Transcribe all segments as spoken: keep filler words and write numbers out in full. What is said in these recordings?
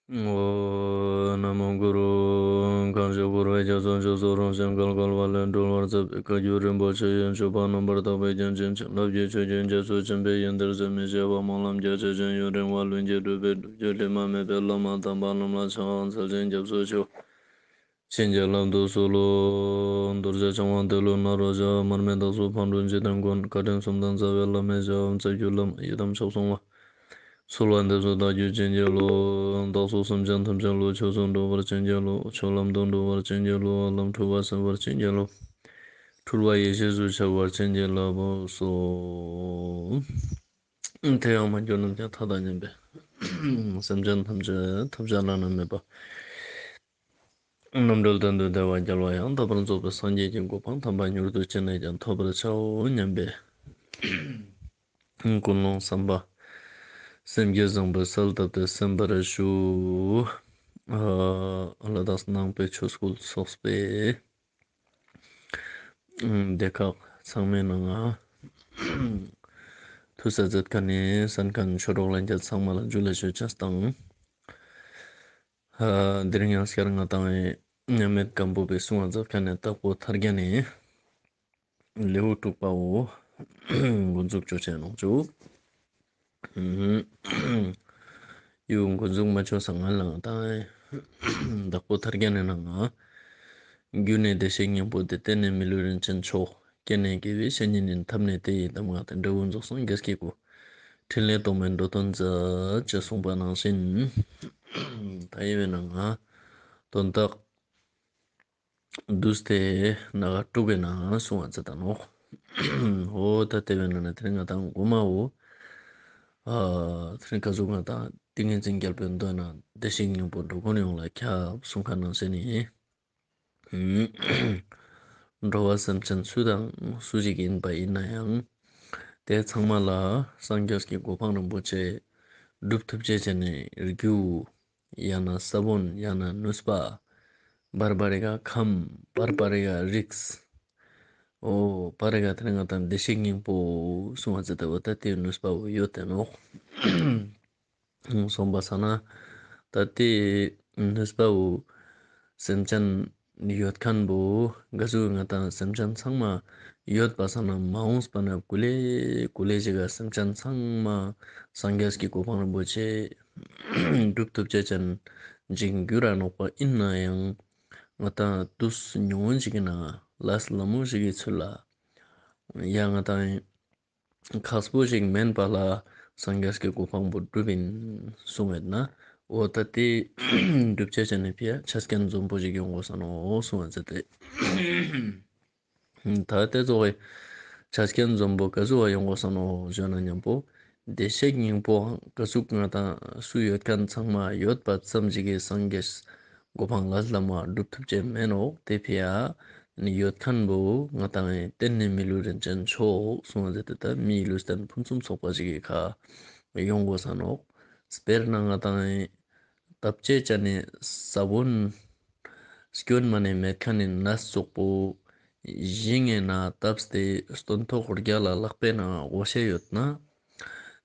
ཨོཾ། ན་མོ་གུ་རུ། གང་ཞིག་འཁོར་བའི་རྒྱ་མཚོ་མཆོག་ཏུ་རིམ་བཞིན་བརྒལ་དཀའ་བ་ལས་སྒྲོལ་བར་མཛད་པའི་བཀའ་བརྒྱུད་རིན་པོ་ཆེ་ཡི་སྤྱོད་པ་རྣམ་པར་དག་པའི་རྒྱན་ཅན་བྱིན་རླབས་ཀྱི་ཆུ་རྒྱུན་རྒྱ་མཚོ་ཆེན་པོའི་ཡོན་ཏན་ཟད་མི་ཤེས་པ་སྨོན་ལམ་རྒྱ་ཆེ་ཞིང་ཡུན་རིང་བ་ལྷུན་གྱིས་གྲུབ་པའི་སྒྲུབ་བརྒྱུད་དྲི་མ་མེད་པའི་བླ་མ་དམ་པ་རྣམས་ལ་ཕྱག་འཚལ་ཞིང་སྐྱབས་སུ་མཆིའོ། བྱིན་གྱིས་བརླབ་ཏུ་གསོལ་ལོ། རྡོ་རྗེ་འཆང་དབང་ཏེ་ལོ་ནཱ་རོ་ཞབས། མར་མི་དྭགས་པོ་ཕག་གྲུ་འཇིག་རྟེན་མགོན། བཀའ་དྲིན་གསུམ་ལྡན་རྩ་བའི་བླ་མའི་ཞབས། རྩ་བརྒྱུད་བླ་མ་ཡི་དམ་ཆོས་སྲུང་བ། ཚུལ་བ་འདེབས་སོ་བདག་རྒྱུད་བྱིན་གྱིས་རློབས། བདག་སོགས་སེམས་ཅན་ཐམས་ཅད་བློ་ཆོས་སུ་འགྲོ་བར་བྱིན་གྱིས་རློབས། ཆོས་ལམ་དུ་འགྲོ་བར་བྱིན་གྱིས་རློབས། ལམ་འཁྲུལ་བ་སེལ་བར་བྱིན་གྱིས་རློབས། འཁྲུལ་བ་ཡེ་ཤེས་སུ་འཆར་བར་བྱིན་གྱིས་བརླབས་སོ། དེ་ཡང་མ་གྱུར་ནམ་མཁའི་མཐའ་དང་མཉམ་པའི་སེམས་ཅན་ཐམས་ཅད་ཐོབ་བྱ་བླ་ན་མེད་པ། རྣམ་གྲོལ་གཏན་དུ་བདེ་བ་རྒྱལ་བ་ཡང་དག་པར་རྫོགས་པའི་སངས་རྒྱས་ཀྱི་གོ་འཕང་དམ་པ་མྱུར་དུ་ཅི་ནས་ཀྱང་ཐོབ་པར་བྱའོ་སྙམ་པའི་ཀུན་སློང་བསམ་པ་སེམས་བསྐྱེད་བཟང་པོས་གསལ་བཏབ་སྟེ་གསན་པར་ཞུ། ཨ་ལ་དྭགས་ནང་པའི་ཆོས་སྐུལ་ཚོགས་པའི་སྡེ་ཁག་ཚང་མའི་ནང་ང་ཐུགས་ས་མཛད་མཁན་ནི་གསན་མཁན་ཆོས་གྲོགས་ལྷན་རྒྱས་ཚང་མ་ལ་ཇུ་ལེ་ཞུ་ཅེས་དང་། ཨ་དེ་རིང་ཡང་སྐྱར་ང་དང་མཉམ་མེད་སྒམ་པོ་པའི་གསུང་བ་མཛད་མཁན་ནི་དྭགས་པོ་ཐར་རྒྱན་ནི་ལེའུ་དྲུག་པའོ། འགོ་འཛུགས་ཅོ་ཅེས་ནོག་ཅུ། ཡུ་འགོ་འཛུགས་མ་ཅོས་སྔ་ལ་ང་དང་དྭགས་པོ་ཐར་རྒྱན་ནི་ནང་ང་། རྒྱུ་ནི་བདེ་གཤེགས་སྙིང་པོ་སྟེ། རྟེན་ནི་མི་ལུས་རིན་ཆེན་མཆོག། རྐྱེན་ནི་དགེ་བའི་བཤེས་གཉེན་ཡིན། ཐབས་ནི་དེ་ཡི་གདམས་ངག་སྟེ། འབྲས་བུ་རྫོགས་སངས་རྒྱས་ཀྱི་སྐུ། ཕྲིན་ལས་རྟོག་མེད་འགྲོ་དོན་མཛད། ཅེས་གསུངས་པ་ནང་བཞིན། ད་ཡི་བའི་ནང་ང་དོན་དག་བསྡུས་ཏེ་ནང་ང་དྲུག་གི་ནང་གསུང་བ་མཛད་ད་ནོག། འོ་ད་དེ་བའི་ནང་ནས་དེ་རིང་ང་དང་གོ་མའོ། ཨ་དེ་རིང་ཀ་ཟུག་ང་དང་ཏིང་ངེ་འཛིན་རྒྱལ་པོའི་མདོ་ནས་བདེ་གཤེགས་སྙིང་པོ་འགྲོ་མགོན་ཡོངས་ལ་ཁྱབ་གསུང་མཁན་ནང་བཞིན་ནི། འགྲོ་བ་སེམས་ཅན་སུ་དང་སུ་ཞིག་ཡིན་པ་ཡིན་ན་ཡང་། དེ་ཚང་མ་ལ་སངས་རྒྱས་ཀྱི་གོ་འཕང་རིན་པོ་ཆེ་སྒྲུབ་ཐུབ་ཅེས་ཅན་ནི་རྒྱུ། ཡང་ན་ས་བོན། ཡང་ན་ནུས་པ། བར་བར་རི་ག་ཁམས། བར་བར་རི་ག་རིགས། འོ་བར་རི་ག་དེ་ནི་ང་དང་བདེ་གཤེགས་སྙིང་པོ་གསུང་བ་མཛད་དེ་འོ་ད་དེའི་ནུས་པ་བོ་ཡོད་དེ་ནོག། སོང་པ་ས་ན་ད་དེ་ནུས་པ་བོ་སེམས་ཅན་ཡོད་མཁན་བོ་ག་ཟུག་ང་དང་སེམས་ཅན་ཚང་མ་ཡོད་པ་ས་ན་མ་འོངས་པ་ན་ཀུ་ལེ་ཀུ་ལེ་ཞིག་ག་སེམས་ཅན་ཚང་མ་སངས་རྒྱས་ཀྱི་གོ་འཕང་རིན་པོ་ཆེ་སྒྲུབ་ཐུབ་ཅེས་ཅན་ཅིག་འགྱུར་ར་ནོག་པ། ཡིན་ན་ཡང་ང་དང་དུས་ཉུང་ངུ་ཞིག་གི་ནང་ལས་སླ་མོ་ཞིག་གི་ཚུལ་ལ་ཡང་ང་དང་ཁག་པོ་ཞིག་མེན་པ་ལ་སངས་རྒྱས་ཀྱི་གོ་འཕང་པོ་སྒྲུབ་ཡིན་གསུངས་ཡོད་ན། འོ་ད་དེ་སྒྲུབ་ཅེས་ཅན་ནི་ཕི་ཡ་ཆ་རྐྱེན་འཛོམས་པོ་ཞིག་ཡོང་དགོས་ས་ནོག་གསུངས་ཡོད་ཟེར་ཏེ། ད་དེ་ཚོ་གི་ཆ་རྐྱེན་འཛོམས་པོ་ག་ཟུག་པ་ཡོང་དགོས་ས་ནོག་ཞུ་ན་མཉམ་པོ་བདེ་གཤེགས་སྙིང་པོའང་ག་ཟུག་ང་དང་སུ་ཡོད་མཁན་ཚང་མ་ཡོད་པ་ཙམ་ཞིག་གི་སངས་རྒྱས་གོ་འཕང་ལས་སླ་མོ་སྒྲུབ་ཐུབ་ཅེས་མེན་ནོག། དེ་ཕི་ཡ་ཡོད་མཁན་བོ་ང་དང་རྟེན་ནི་མི་ལུས་རིན་ཆེན་མཆོག་གསུངས་ཟེར་ཏེ་ད་མིའི་ལུས་རྟེན་ཕུན་སུམ་ཚོགས་པ་ཞིག་གི་ཁ་ཡོང་དགོས་ས་ནོག། དཔེར་ན་ང་དང་བཏབ་ཅེས་ཅན་ནི་ས་བོན་སྐྱོན་མ་ནེ་མེད་མཁན་ནི་ནས་ཙོགས་པོ་ཞིང་ངི་ནང་བཏབ་སྟེ་སྟོན་ཐོག་རྒྱ་ལ་ལག་པའི་ནང་བགོ་ཤེས་ཡོད་ན།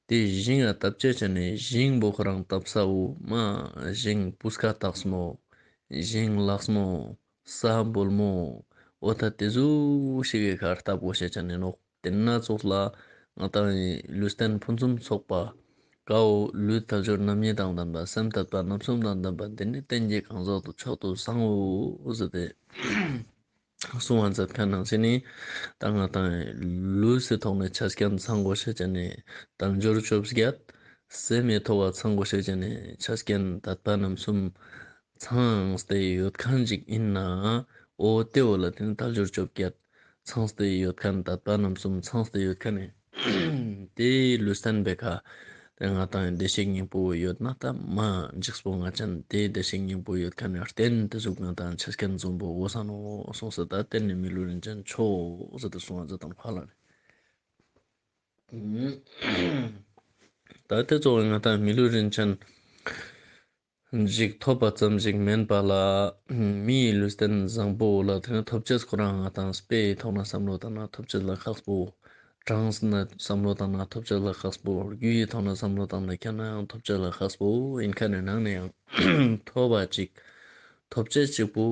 དེ་ཞིང་ང་བཏབ་ཅེས་ཅན་ནི་ཞིང་བོ་ཁོ་རང་བཏབ་ས་བོ་མ་ཞིང་སྤུས་ཀ་དག་སྨོ། ཞིང་ལགས་སྨོ། ས་སྦོལ་མོ། འོ་ད་དེ་ཟུག་ཞིག་གི་ཁར་བཏབ་བགོ་ཤེས་ཅན་ནི་ནོག། དེ་ན་ཙོགས་ལ་ང་དང་ལུས་རྟེན་ཕུན་སུམ་ཚོགས་པ་ཀའོ་ལུས་དལ་འབྱོར་རྣམ་གཉིས་དང་ལྡན་པ་སེམས་དད་པ་རྣམ་གསུམ་དང་ལྡན་པ་འདི་ནི་རྟེན་གྱི་གང་ཟག་ཏུ་མཆོག་ཏུ་བཟང་ངོ་ཟེར་ཏེ་གསུང་བ་མཛད་མཁན་ནང་བཞིན་ནི་ད་ང་དང་ལུས་སི་ཐོག་ནས་ཆ་རྐྱེན་ཚང་དགོས་ཤེས་ཅན་ནི་དལ་འབྱོར་བཅོ་བརྒྱད། སེམས་མི་ཐོག་བ་ཚང་དགོས་ཤེས་ཅན་ནི་ཆ་རྐྱེན་དད་པ་རྣམ་གསུམ་ཚང་སྟེ་ཡོད་མཁན་ཅིག་ཡིན་ན། འོ་དེ་བོ་ལ་དེ་ནི་དལ་འབྱོར་བཅོ་བརྒྱད་ཚང་སྟེ་ཡོད་མཁན་དད་པ་རྣམ་གསུམ་ཚང་སྟེ་ཡོད་མཁན་ནི་དེའི་ལུས་རྟེན་པའི་ཁ་དེ་ང་དང་བདེ་གཤེགས་སྙིང་པོ་ཡོད་ན་ད་མ་འཇིགས་པོ་ང་ཅན་དེའི་བདེ་གཤེགས་སྙིང་པོ་ཡོད་མཁན་ནི་རྟེན་དེ་ཟུག་ང་དང་ཆ་རྐྱེན་འཛོམས་པོ་འོ་ས་ནོ་གསུངས་ས། ད་རྟེན་ནི་མི་ལུས་རིན་ཆེན་མཆོག་ཟེར་ཏེ་གསུང་བ་མཛད་དང་ཁ་ལ་ནི། ད་དེ་ཚོ་ང་དང་མི་ལུས་རིན་ཆེན་ཞིག་ཐོབ་པ་ཙམ་ཞིག་མེན་པ་ལ། མིའི་ལུས་རྟེན་བཟང་པོ་ལ་དེ་ནི་ཐོབ་ཅེས་ཁོ་རང་ང་དང་དཔེའི་ཐོག་ན་བསམ་བློ་བཏང་ན་ཐོབ་ཅེས་ལ་ཁག་པོ་ གྲངས་ནས་བསམ་བློ་བཏང་ན་ཐོབ་ཅེས་ལ་ཁག་པོ། རྒྱུ་ཡི་ཐོག་ནས་བསམ་བློ་བཏང་ན་ཁྱེར་ན་ཡང་ཐོབ་ཅེས་ལ་ཁག་པོ། ཨིན་ཁན་ནི་ནང་ནས་ཡང་ཐོབ་པ་ཅིག་ཐོབ་ཅེས་གཅིག་པོ་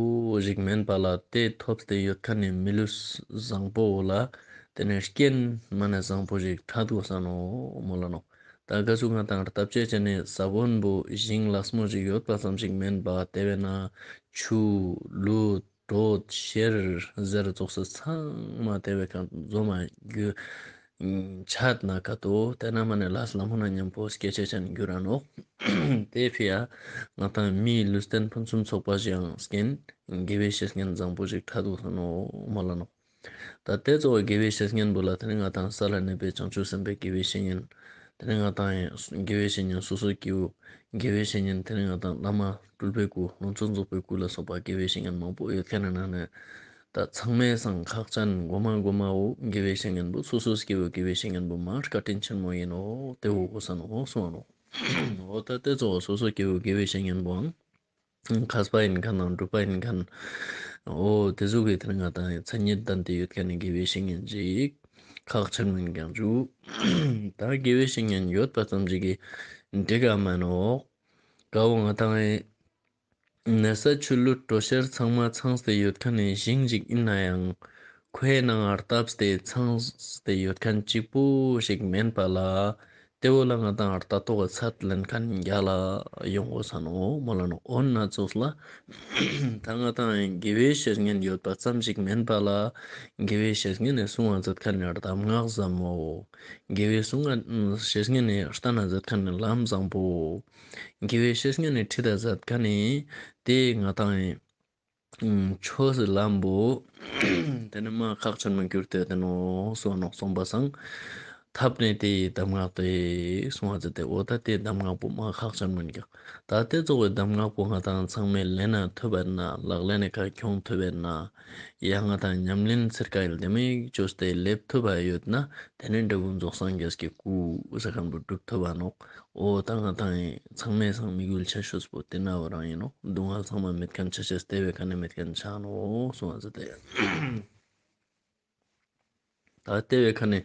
ཞིག་མན་པ་ལ་ཏེ་ཐོབ་སྟེ་ཡོད་ཁན་ནི་མི་ལུས་བཟང་པོ་བོ་ལ་ཏེ་ནེ་རྐྱེན་མ་ནེ་བཟང་པོ་ཞིག་ཕྲད་དགོས་ས་ནོག་མོལ་ལ་ནོག། ད་ག་ཟུག་ང་དང་ལྟ་བཅས་ཅན་ནི་ས་བོན་པོ་ཞིང་ལེགས་མོ་ཞིག་ཡོད་པ་ཙམ་ཞིག་མན་པ་ཏེ་བས་ན་ཆུ་ལུད་གྲོད་གཤེར་ཟེར་ཙོགས་སི་ཚང་མ་ཏེ་བས་ཁན་རྫོགས་མ་གྱུར་ཆད་ན་ཀ་ཏོ་ཏེ་ན་མ་ནེ་ལས་ལ་མོ་ན་ཉམ་པོ་སྐྱེ་ཅེས་ཅན་གྱུར་ར་ནོག། ཏེ་ཕི་ཡ་ང་དང་མིའི་ལུས་རྟེན་ཕུན་སུམ་ཚོགས་པ་ཞིག་ཡང་སྐྱེན། དགེ་བའི་བཤེས་གཉེན་བཟང་པོ་ཞིག་ཕྲད་དགོས་ས་ནོག་མོལ་ལ་ནོག། ད་ཏེ་ཙོགས་དགེ་བའི་བཤེས་གཉེན་པོ་ལ་ཏེ་ནེ་ང་དང་ས་ལ་གནས་པའི་བྱང་ཆུབ་སེམས་དཔའི་དགེ་བའི་བཤེས་གཉེན། ཏེ་ནེ་ང་དང་དགེ་བའི་བཤེས་གཉེན་སོ་སོ་སྐྱེ་བོ་དགེ་བའི་བཤེས་གཉེན། ཏེ་ནེ་ང་དང་བླ་མ་སྤྲུལ་པའི་སྐུ་ལྷོ་མཚོ་རྫོགས་པའི་སྐུ་ལ་སོགས་པ་དགེ་བའི་བཤེས་གཉེན་མང་པོ་ཡོད་ཁན་ནི་ནང་ནས་ད་ཚང་མའི་སང་ཁག་ཅན་གོ་མ་གོ་མ་བོ་དགེ་བའི་བཤེས་གཉེན་པོ་སོ་སོ་སྐྱེ་བོ་དགེ་བའི་བཤེས་གཉེན་པོ་མ་བཀའ་དྲིན་ཆེན་མོ་ཨིན་ནོག། ཏེ་བོ་གོས་ས་ནོག་གསུངས་ནོག། འོ་ད་ཏེ་ཙོགས་སོ་སོ་སྐྱེ་བོ་དགེ་བའི་བཤེས་གཉེན་པོའང་མཁས་པ་ཨིན་ཁན་ནང་གྲུབ་པ་ཨིན་ཁན། འོ་ཏེ་ཟུག་གི་ཏེ་ནེ་ང་དང་མཚན་ཉིད་ལྡན་ཏེ་ཡོད་ཁན་ནི་དགེ་བའི་བཤེས་གཉེན་ཅིག་ཁག་ཆེན་མོ་ཨིན་ཀྱང་ཞུ། ད་དགེ་བའི་བཤེས་གཉེན་ཡོད་པ་ཙམ་ཞིག་གི་འགྲིག་ག་མ་ནོག། ཀ་བོ་ང་དང་ནེ་ས་ཆུ་ལུད་གྲོད་གཤེར་ཚང་མ་ཚང་སྟེ་ཡོད་ཁན་ནི་ཞིང་ཅིག་ཨིན་ན་ཡང་ཁོའི་ནང་ང་བཏབ་སྟེ་ཚང་སྟེ་ཡོད་ཁན་གཅིག་པོ་ཞིག་མན་པ་ལ་ཏེ་བོ་ལ་ང་དང་ལྟ་རྟོག་གི་ཚད་ལེན་ཁན་རྒྱལ་ལ་ཡོང་གོས་ས་ནོག་མོལ་ལ་ནོག། འོ་ན་ཙོགས་ལ་ད་ང་དང་དགེ་བའི་བཤེས་གཉེན་ཡོད་པ་ཙམ་ཞིག་མན་པ་ལ་དགེ་བའི་བཤེས་གཉེན་ནི་གསུང་བ་མཛད་ཁན་ནི་གདམས་ངག་ཟབ་མོ། དགེ་བའི་གསུང་བ་བཤེས་གཉེན་ནི་བསྟན་ན་མཛད་ཁན་ནི་ལམ་བཟང་པོ། དགེ་བའི་བཤེས་གཉེན་ནི་ཁྲིད་ད་མཛད་ཁན་ནི་ཏེ་ང་དང་ཆོས་སི་ལམ་པོ་ཏེ་ནེ་མ་ཁག་ཆེན་མོ་གྱུར་ཏེ་ཏེ་ནོག་སོ་ནོག་གསུངས་པ་སང་། ཐབས་ནི་ཏེ་ཡི་གདམས་ངག་སྟེ་གསུངས་པ་ཟེར་ཏེ། འོ་ད་ཏེ་གདམས་ངག་པོ་མ་ཁག་ཆེན་མོ་ཨིན་ཀྱང་ད་ཏེ་ཙོགས་སི་གདམས་ངག་པོ་ང་དང་ཚང་མས་ལེན་ན་ཐུབ་པ་ན་ལག་ལེན་ནི་ཁ་ཁྱོང་ཐུབ་པ་ན་ཡང་ང་དང་ཉམས་ལེན་ཚིར་ཀ་ཡིལ་ཏེ་མིག་ཅོས་ཏེ་ལེབ་ཐུབ་པ་ཡོད་ན་ཏེ་ནེ་འབྲས་བུ་རྫོགས་སངས་རྒྱས་ཀྱི་སྐུ་ཟེར་ཁན་པོ་སྒྲུབ་ཐུབ་པ་ནོག། འོ་ད་ང་དང་ཚང་མའི་སང་དམིགས་ཡུལ་ཆེ་ཤོས་པོ་ཏེ་ན་བོ་རང་ཨིན་ནོག། སྡུག་བསྔལ་ཚང་མ་མེད་ཁན་ཆ་ཅེས་ཏེ་བོའི་ཁ་ནེ་མེད་ཁན་ཆ་ནོག་གསུངས་པ་ཟེར་ཏེ། ད་ཏེ་བོའི་ཁ་ནེ་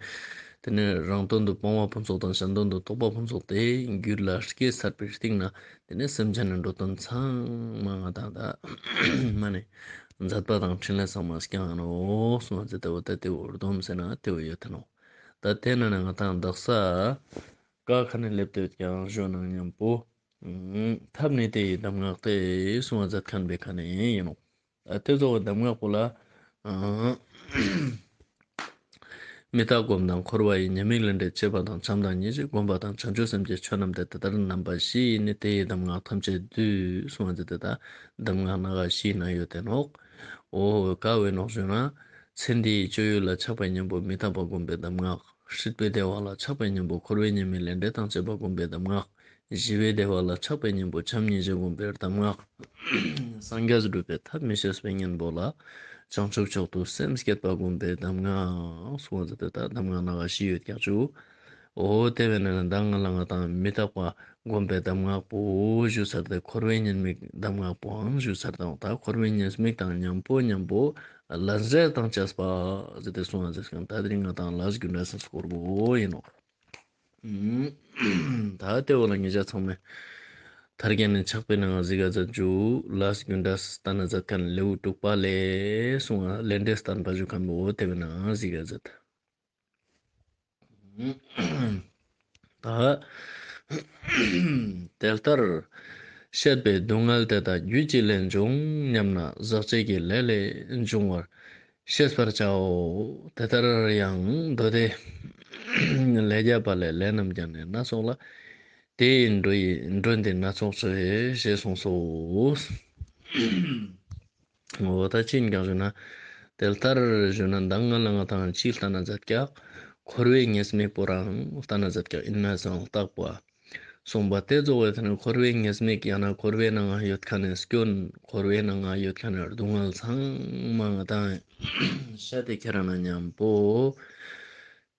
ཏེ་ནེ་རང་དོན་དུ་སྤོང་བ་ཕུན་ཚོགས་དང་གཞན་དོན་དུ་རྟོགས་པ་ཕུན་ཚོགས་ཏེ་རྒྱུད་ལ་སྐྱེས་ཚར་བའི་སྟིང་ནེ་ཏེ་ནེ་སེམས་ཅན་ནི་འགྲོ་དོན་ཚང་མ་ང་དང་ད་མ་ནེ་མཛད་པ་དང་འཕྲིན་ལས་ཚང་མ་སྐྱང་ནོག་གསུངས་པ་ཟེར་ཏེ། འོ་ད་ཏེ་བོ་སྡོམ་ཟེར་ན་ཏེ་བོ་ཡོད་ཏེ་ནོག། ད་ཏེ་ནེ་ང་དང་དག་ས་ཀ་ཁ་ནེ་ལེབ་ཏེ་ཡོད་ཀྱང་ཞུ་ན་ཉམ་པོ་ཐབས་ནི་ཏེ་ཡི་གདམས་ངག་སྟེ་གསུངས་པ་མཛད་ཁན་པོའི་ཁ་ནེ་ཨིན་ནོག། ཏེ་ཙོགས་སི་གདམས་ངག་པོ་ལ་མི་རྟག་སྒོམ་དང་འཁོར་བ་ཡི་ཉེས་དམིགས་ལས་འབྲས་བྱེད་པ་དང་བྱམས་དང་སྙིང་རྗེ་སྒོམ་པ་དང་བྱང་ཆུབ་སེམས་ཀྱི་ཆོས་རྣམས་ཏེ། དེ་ལྟར་རྣམ་པ་བཞི་ཡིས་ནི་དེ་ཡི་གདམས་ངག་ཐམས་ཅད་བསྡུས། གསུངས་པ་ཟེར་ཏེ་ད་གདམས་ངག་སྣ་ཁ་བཞིའི་ནང་ཡོད་ཏེ་ནོག། འོ་ཀ་བོ་ཨིན་ནོག་ཞུ་ན། ཚེ་འདིའི་སྤྱོད་ཡུལ་ལ་ཆགས་པའི་གཉེན་པོ་མི་རྟག་པ་སྒོམ་པའི་གདམས་ངག། སྲིད་པའི་བདེ་བ་ལ་ཆགས་པའི་གཉེན་པོ་འཁོར་བའི་ཉེས་དམིགས་ལས་འབྲས་དང་བཅས་པ་སྒོམ་པའི་གདམས་ངག། ཞི་བའི་བདེ་བ་ལ་ཆགས་པའི་གཉེན་པོ་བྱམས་སྙིང་རྗེ་སྒོམ་པའི་གདམས་ངག། སངས་རྒྱས་སྒྲུབ་པའི་ཐབས་མི་ཤེས་པའི་གཉེན་པོ་ལ་བྱང་ཆུབ་མཆོག་ཏུ་སེམས་བསྐྱེད་པ་སྒོམ་པའི་གདམས་ངག་གསུངས་པ་ཟེར་ཏེ་ད་གདམས་ངག་སྣ་ཁ་བཞི་ཡོད་ཀྱག་ཞུ། འོ་ཏེ་བས་ན་ད་ང་ལ་ང་དང་མི་རྟག་པ་སྒོམ་པའི་གདམས་ངག་པོ་ཞུ་ཚར་ཏེ་འཁོར་བའི་ཉེས་དམིགས་གདམས་ངག་པོའང་ཞུ་ཚར་ཏེ་ད་འཁོར་བའི་ཉེས་དམིགས་དང་ཉམ་པོ་ཉམ་པོ་ལས་འབྲས་དང་བཅས་པ་ཟེར་ཏེ་གསུངས་པ་ཟེར་ཀྱང་ད་དེ་རིང་ང་དང་ལས་རྒྱུ་འབྲས་སུ་སྐོར་བོ་ཨིན་ནོག། ད་ཏེ་བོ་ལ་ངེད་ཅག་ཚང་མས་ཐར་རྒྱན་ནི་ཕྱག་དཔེའི་ནང་གཟིགས་ག་མཛད་ཞུ། ལས་རྒྱུ་འབྲས་སྟན་ན་མཛད་ཁན་ལེའུ་དྲུག་པ་ལས་གསུངས་པ་ལས་འབྲས་བསྟན་པ་ཞུ་ཁན་བོ་ཏེ་བོའི་ནང་གཟིགས་ག་མཛད། ད་དེ་ལྟར་བཤད་པའི་སྡུག་བསྔལ་དེ་དག་རྒྱུ་ཅི་ལས་འབྱུང་སྙམ་ན་ཟག་བཅས་ཀྱི་ལས་ལས་འབྱུང་བར་ཤེས་པར་བྱའོ། དེ་ལྟར་ཡང་མདོ་སྡེ་ལས་རྒྱ་པ་ལས་ལས་རྣམས་ཀྱང་ནི་སྣ་ཚོགས་ལ། དེ་ཡི་འགྲོ་ཡི་འགྲོ་འདི་སྣ་ཚོགས་སུ་ཞེས་གསུངས་སོ། འོ་ད་ཅི་ཨིན་ཀྱང་ཞུ་ན། དེ་ལྟར་ཞུ་ན་ད་ང་ལ་ང་དང་ཅི་སྟན་ན་མཛད་ཀྱག། འཁོར་བའི་ཉེས་དམིགས་པོ་རང་སྟན་ན་མཛད་ཀྱག་ཨིན་ན་སང་རྟག་པ། གསུངས་པ་ཏེ་ཙོགས་སི་ནང་འཁོར་བའི་ཉེས་དམིགས་ཡང་ན་འཁོར་བའི་ནང་ང་ཡོད་ཁན་ནི་སྐྱོན། འཁོར་བའི་ནང་ང་ཡོད་ཁན་ནི་སྡུག་བསྔལ་ཚང་མ་ང་དང་བཤད་དེ་ཁྱེར་ན་ཉམ་པོ།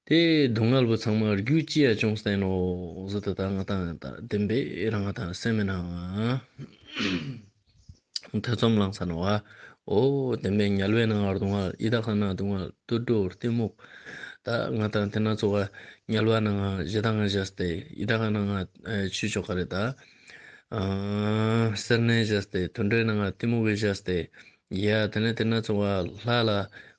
ཏེ་སྡུག་བསྔལ་བོ་ཚང་མ་རྒྱུ་ཅི་ཡ་བྱུང་སྟེ་ཨིན་ནོག་ཟེར་ཏེ་ད་ང་དང་ད་བདེན་པའི་རང་ང་དང་སེམས་མི་ནང་ཐེ་ཚོམ་ལངས་ས་ནོག་པ། འོ་བདེན་པའི་དམྱལ་བའི་ནང་ང་སྡུག་བསྔལ་ཡི་དྭགས་ནང་སྡུག་བསྔལ་དུད་འགྲོ་གཏི་མུག་ ད་ང་དང་དེ་ན་ཚོགས་པ་དམྱལ་བ་ནང་ང་ཞེ་སྡང་ང་བཞག་སྟེ་ཡི་དྭགས་ནང་ང་ཆོས་ཕྱོགས་ག་རེ་ད་སེར་སྣའི་བཞག་སྟེ་དུད་འགྲོའི་ནང་ང་གཏི་མུག་གི་བཞག་སྟེ་ཡ་དེ་ནས་དེ་ན་ཚོགས་པ་ལྷ་ལ་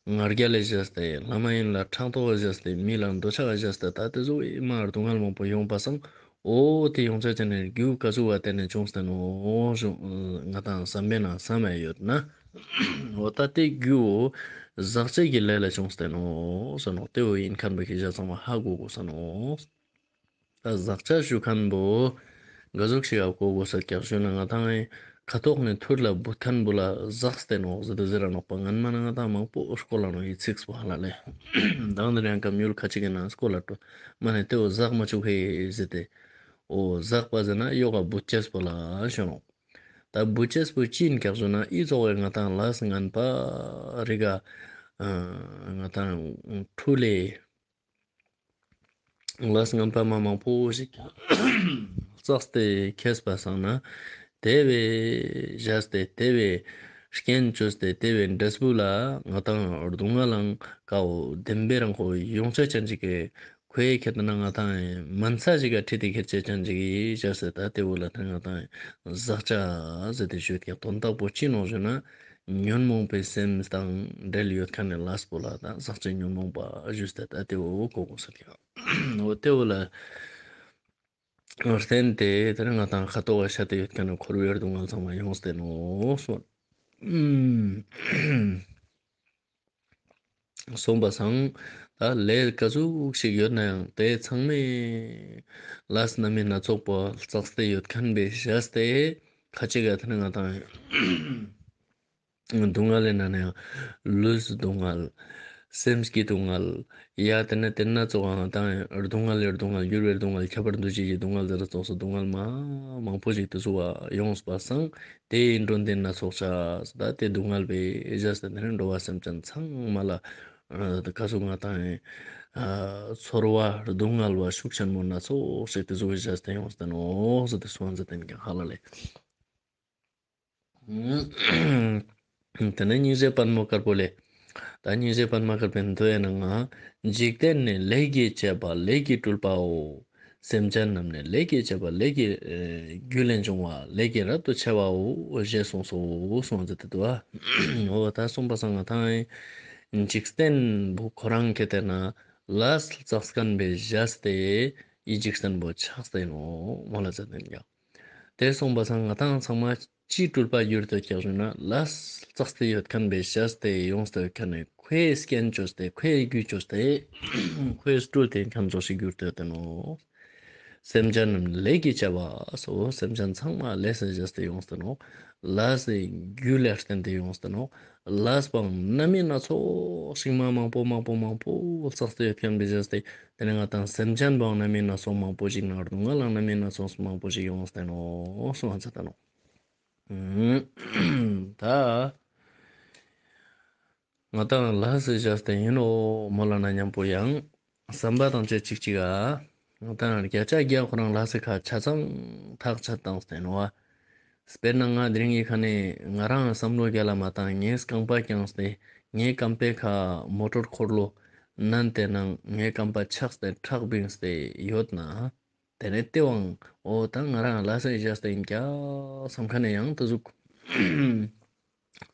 ང་རྒྱལ་ལ་བཞག་སྟེ་ལྷ་མ་ཡིན་ལ་ཕྲག་དོག་གི་བཞག་སྟེ་མི་ལ་འདོད་ཆགས་གི་བཞག་སྟེ་ད་དེ་ཚོ་ཡི་མ་སྡུག་བསྔལ་མང་པོ་ཡོང་པ་སང་། འོ་དེ་ཡོང་ཆ་ཅན་ནི་རྒྱུ་ག་ཟུག་བ་དེ་ནས་བྱུང་སྟེ་ནོག་ཞུ། ང་དང་བསམ་པའི་ནང་བསམ་ཡ་ཡོད་ན། འོ་ད་དེ་རྒྱུ་བོ་ཟག་བཅས་ཀྱི་ལས་ལ་བྱུང་སྟེ་ནོག་ཟེར་ནོག་དེ་བོ་ཡིན་མཁན་པོ་ཁྱེད་ཅག་ཚང་མ་ཧ་གོ་དགོས་ས་ནོག་ད་ཟག་བཅས་ཞུ་མཁན་པོ་ག་ཟུག་ཞིག་ཧ་གོ་དགོས་ས་ཀྱག་ཞུ་ན་ང་དང་ཁ་ཐོག་ནས་ཐུར་ལ་བུད་མཁན་པོ་ལ་ཟག་སྟེ་ནོག་ཟེར་དུ་ཟེར་ར་ནོག་པ། ངན་མ་ན་ང་དང་མང་པོ་སྐོར་ལ་ནོག་ཡི་ཚིགས་པོ་ཧ་ལ་ལེ། མདང་དེ་རིང་ཀ་མྱུལ་ཁ་ཅིག་གི་ནང་སྐོར་ལ་སྤྲོ་མ་ནས་དེ་བོ་ཟག་མ་བཅུག་ཧེ་ཟེར་ཏེ། འོ་ཟག་པ་ཟེར་ན་ཡོག་ག་བུད་ཅེས་པོ་ལ་ཞུ་ནོག་ད་བུད་ཅེས་པོ་ཅི་ཡིན་ཀྱག་ཞུ་ན་ཨི་ཙོགས་ང་དང་ལས་ངན་པ་རིག་ག་ང་དང་འཁྲུལ་ལེ། ལས་ངན་པ་མ་མང་པོ་ཞིག་བསགས་ཏེ་ཁྱེར་པ་སང་ན་དེ་བས་བཞག་སྟེ་དེ་བས་རྐྱེན་བཅོས་ཏེ་དེ་བས་འབྲས་བུ་ལ་ང་དང་སྡུག་བསྔལ་ལང་ཀའོ་བདེན་པའི་རང་ཁོ་ཡོང་ཆ་ཅན་ཅིག་གི་ཁོའི་ཁྱེད་ན་ང་དང་མན་ས་ཞིག་ག་ཁྲིད་དེ་ཁྱེར་ཆ་ཅན་ཅིག་གི་བཞག་སྟེ་ད་དེ་བོ་ལ་ད་ང་དང་ཟག་བཅས་ཟེར་ཏེ་ཞུས་ཀྱག་དོན་དག་པོ་ཅི་ནོག་ཞུ་ན། ཉོན་མོངས་པའི་སེམས་དང་འབྲེལ་ཡོད་མཁན་ནི་ལས་པོ་ལ་ད་ཟག་བཅས་ཉོན་མོངས་པ་ཞུས་ཏེ་ད་དེ་བོ་གོ་དགོས་ས་ཀྱག་འོ་དེ་བོ་ལ་བརྟེན་ཏེ་དེ་ནས་ང་དང་ཁ་ཐོག་ག་ཤ་དེ་ཡོད་མཁན་ནི་འཁོར་བའི་སྡུག་བསྔལ་ཚང་མ་ཡོངས་ཏེ་ནོག་སོང་། སོང་པ་སང་ད་ལས་ག་ཟུག་ཞིག་ཡོད་ན་ཡང་དེ་ཚང་མས་ལས་རྣམ་སྨིན་སྣ་ཚོགས་པོ་བསགས་ཏེ་ཡོད་མཁན་བས་བཞག་སྟེ་ཁ་ཅིག་ག་དེ་ནས་ང་དང་སྡུག་བསྔལ་ལས་ན་ནས་ཡང་ལུས་སྡུག་བསྔལ། སེམས་ཀྱི་སྡུག་བསྔལ། ཡ་དེ་ནས་དེ་ན་ཚོགས་ང་དང་སྡུག་བསྔལ་ལས་སྡུག་བསྔལ་འགྱུར་བའི་སྡུག་བསྔལ་ཁྱབ་པ་འདུ་བྱེད་ཀྱི་སྡུག་བསྔལ་ཟེར་ཚོགས་སུ་སྡུག་བསྔལ་མ་མང་པོ་ཞིག་དེ་ཚོ་བ་ཡོངས་པ་སང་དེ་ཡི་འགྲོ་དོན་སྣ་ཚོགས་ཆ་ད་དེ་སྡུག་བསྔལ་བས་བཞག་སྟེ་དེ་ནས་འགྲོ་བ་སེམས་ཅན་ཚང་མ་ལ་ཨ་ཁ་སུ་ང་དང་ཨ་ཚོར་བ་སྡུག་བསྔལ་བ་ཤུགས་ཆེན་མོ་སྣ་ཚོགས་ཤིག་དེ་ཚོ་བས་བཞག་སྟེ་ཡོངས་ཏེ་ནོག་ཟེར་ཏེ་སོང་ཟེར་ཏེ་ཡིན་ཀྱག་ཧ་ལ་ལེ། དེ་ནས་སྙིང་རྗེ་དཔལ་མོ་དཀར་པོ་ལས། ད་སྙིང་རྗེ་དཔལ་མོ་དཀར་པོའི་མདོའི་ནང་ང་། འཇིག་རྟེན་ནི་ལས་ཀྱིས་བྱས་པ་ལས་ཀྱིས་སྤྲུལ་པའོ། སེམས་ཅན་རྣམས་ནི་ལས་ཀྱིས་བྱས་པ་ལས་ཀྱི་ཨེ་རྒྱུ་ལས་བྱུང་བ་ལས་ཀྱིས་རབ་ཏུ་ཕྱེ་བའོ་ཞེས་གསུངས་སོ་གསུངས་ཏེ་འདུག་པ། འོ་ད་གསུངས་པ་སང་ང་དང་འཇིག་རྟེན་པོ་ཁོ་རང་ཁྱེད་དེ་ན་ལས་བསགས་མཁན་བས་བཞག་སྟེ་ཡི་འཇིག་རྟེན་པོ་ཆགས་ཏེ་ནོག་མོ་ལ་ཟེར་ཏེ་ཡིན་ཀྱག་དེ་གསུངས་པ་སང་ང་དང་ཚང་མ་ཅིའི་སྤྲུལ་པ་གྱུར་ཏེ་ཡོད་ཀྱག་ཞུ་ན་ལས་བསགས་ཏེ་ཡོད་མཁན་བས་བཞག་སྟེ་ཡོངས་ཏེ་ཡོད་མཁན་ནི་ཁོའི་རྐྱེན་བཅོས་ཏེ་ཁོའི་རྒྱུ་བཅོས་ཏེ་ཁོའི་སྤྲུལ་ཏེ་མཁན་ཚོགས་ཤིག་གྱུར་ཏེ་ཡོད་དེ་ནོག་སེམས་ཅན་རྣམས་ལས་ཀྱིས་བྱས་པ་སོ། སེམས་ཅན་ཚང་མ་ལས་སུ་བྱས་ཏེ་ཡོངས་ཏེ་ནོག་ལས་སི་རྒྱུ་ལས་བརྟེན་ཏེ་ཡོངས་ཏེ་ནོག་ལས་པའང་རྣམ་སྨིན་སྣ་ཚོགས་ཤིག་མ་མང་པོ་མང་པོ་མང་པོ་བསགས་ཏེ་ཡོད་མཁན་བས་བཞག་སྟེ། དེ་ནས་ང་དང་སེམས་ཅན་པོའང་རྣམ་སྨིན་སྣ་ཚོགས་མང་པོ་ཞིག་ནང་སྡུག་བསྔལ་ལའང་རྣམ་སྨིན་སྣ་ཚོགས་མང་པོ་ཞིག་ཡོངས་ཏེ་ནོག་གསུངས་ས་ད་ནོག་ད་ང་དང་ལས་སུ་བྱས་ཏེ་ཡིན་ནོག་མོ་ལ་ན་མཉམ་པོ་ཡང་བསམ་པ་དང་བཅས་ཅིག་ཅིག་ག་ང་དང་བརྒྱ་ཆ་བརྒྱ་ཁོ་རང་ལས་སུ་ཁ་ཆ་ཚང་ཐག་ཆད་བཏང་སྟེ་ནོག་པ། དཔེར་ན་ང་དེ་རིང་གི་ཁ་ནས་ང་རང་བསམ་བློ་རྒྱ་ལ་མ་བཏང་ངའི་རྐང་པ་བརྐྱངས་ཏེ་ངའི་རྐང་པའི་ཁ་མོ་ཊོར་འཁོར་ལོ་མནན་ཏེ་ནང་ངའི་རྐང་པ་ཆགས་ཏེ་ཁྲག་བིངས་ཏེ་ཡོད་ན། དེ་ནས་དེ་བོའང་འོ་ད་ང་རང་ལས་སུ་བྱས་ཏེ་ཡིན་ཀྱག་བསམ་མཁན་ནས་ཡང་དེ་ཟུག་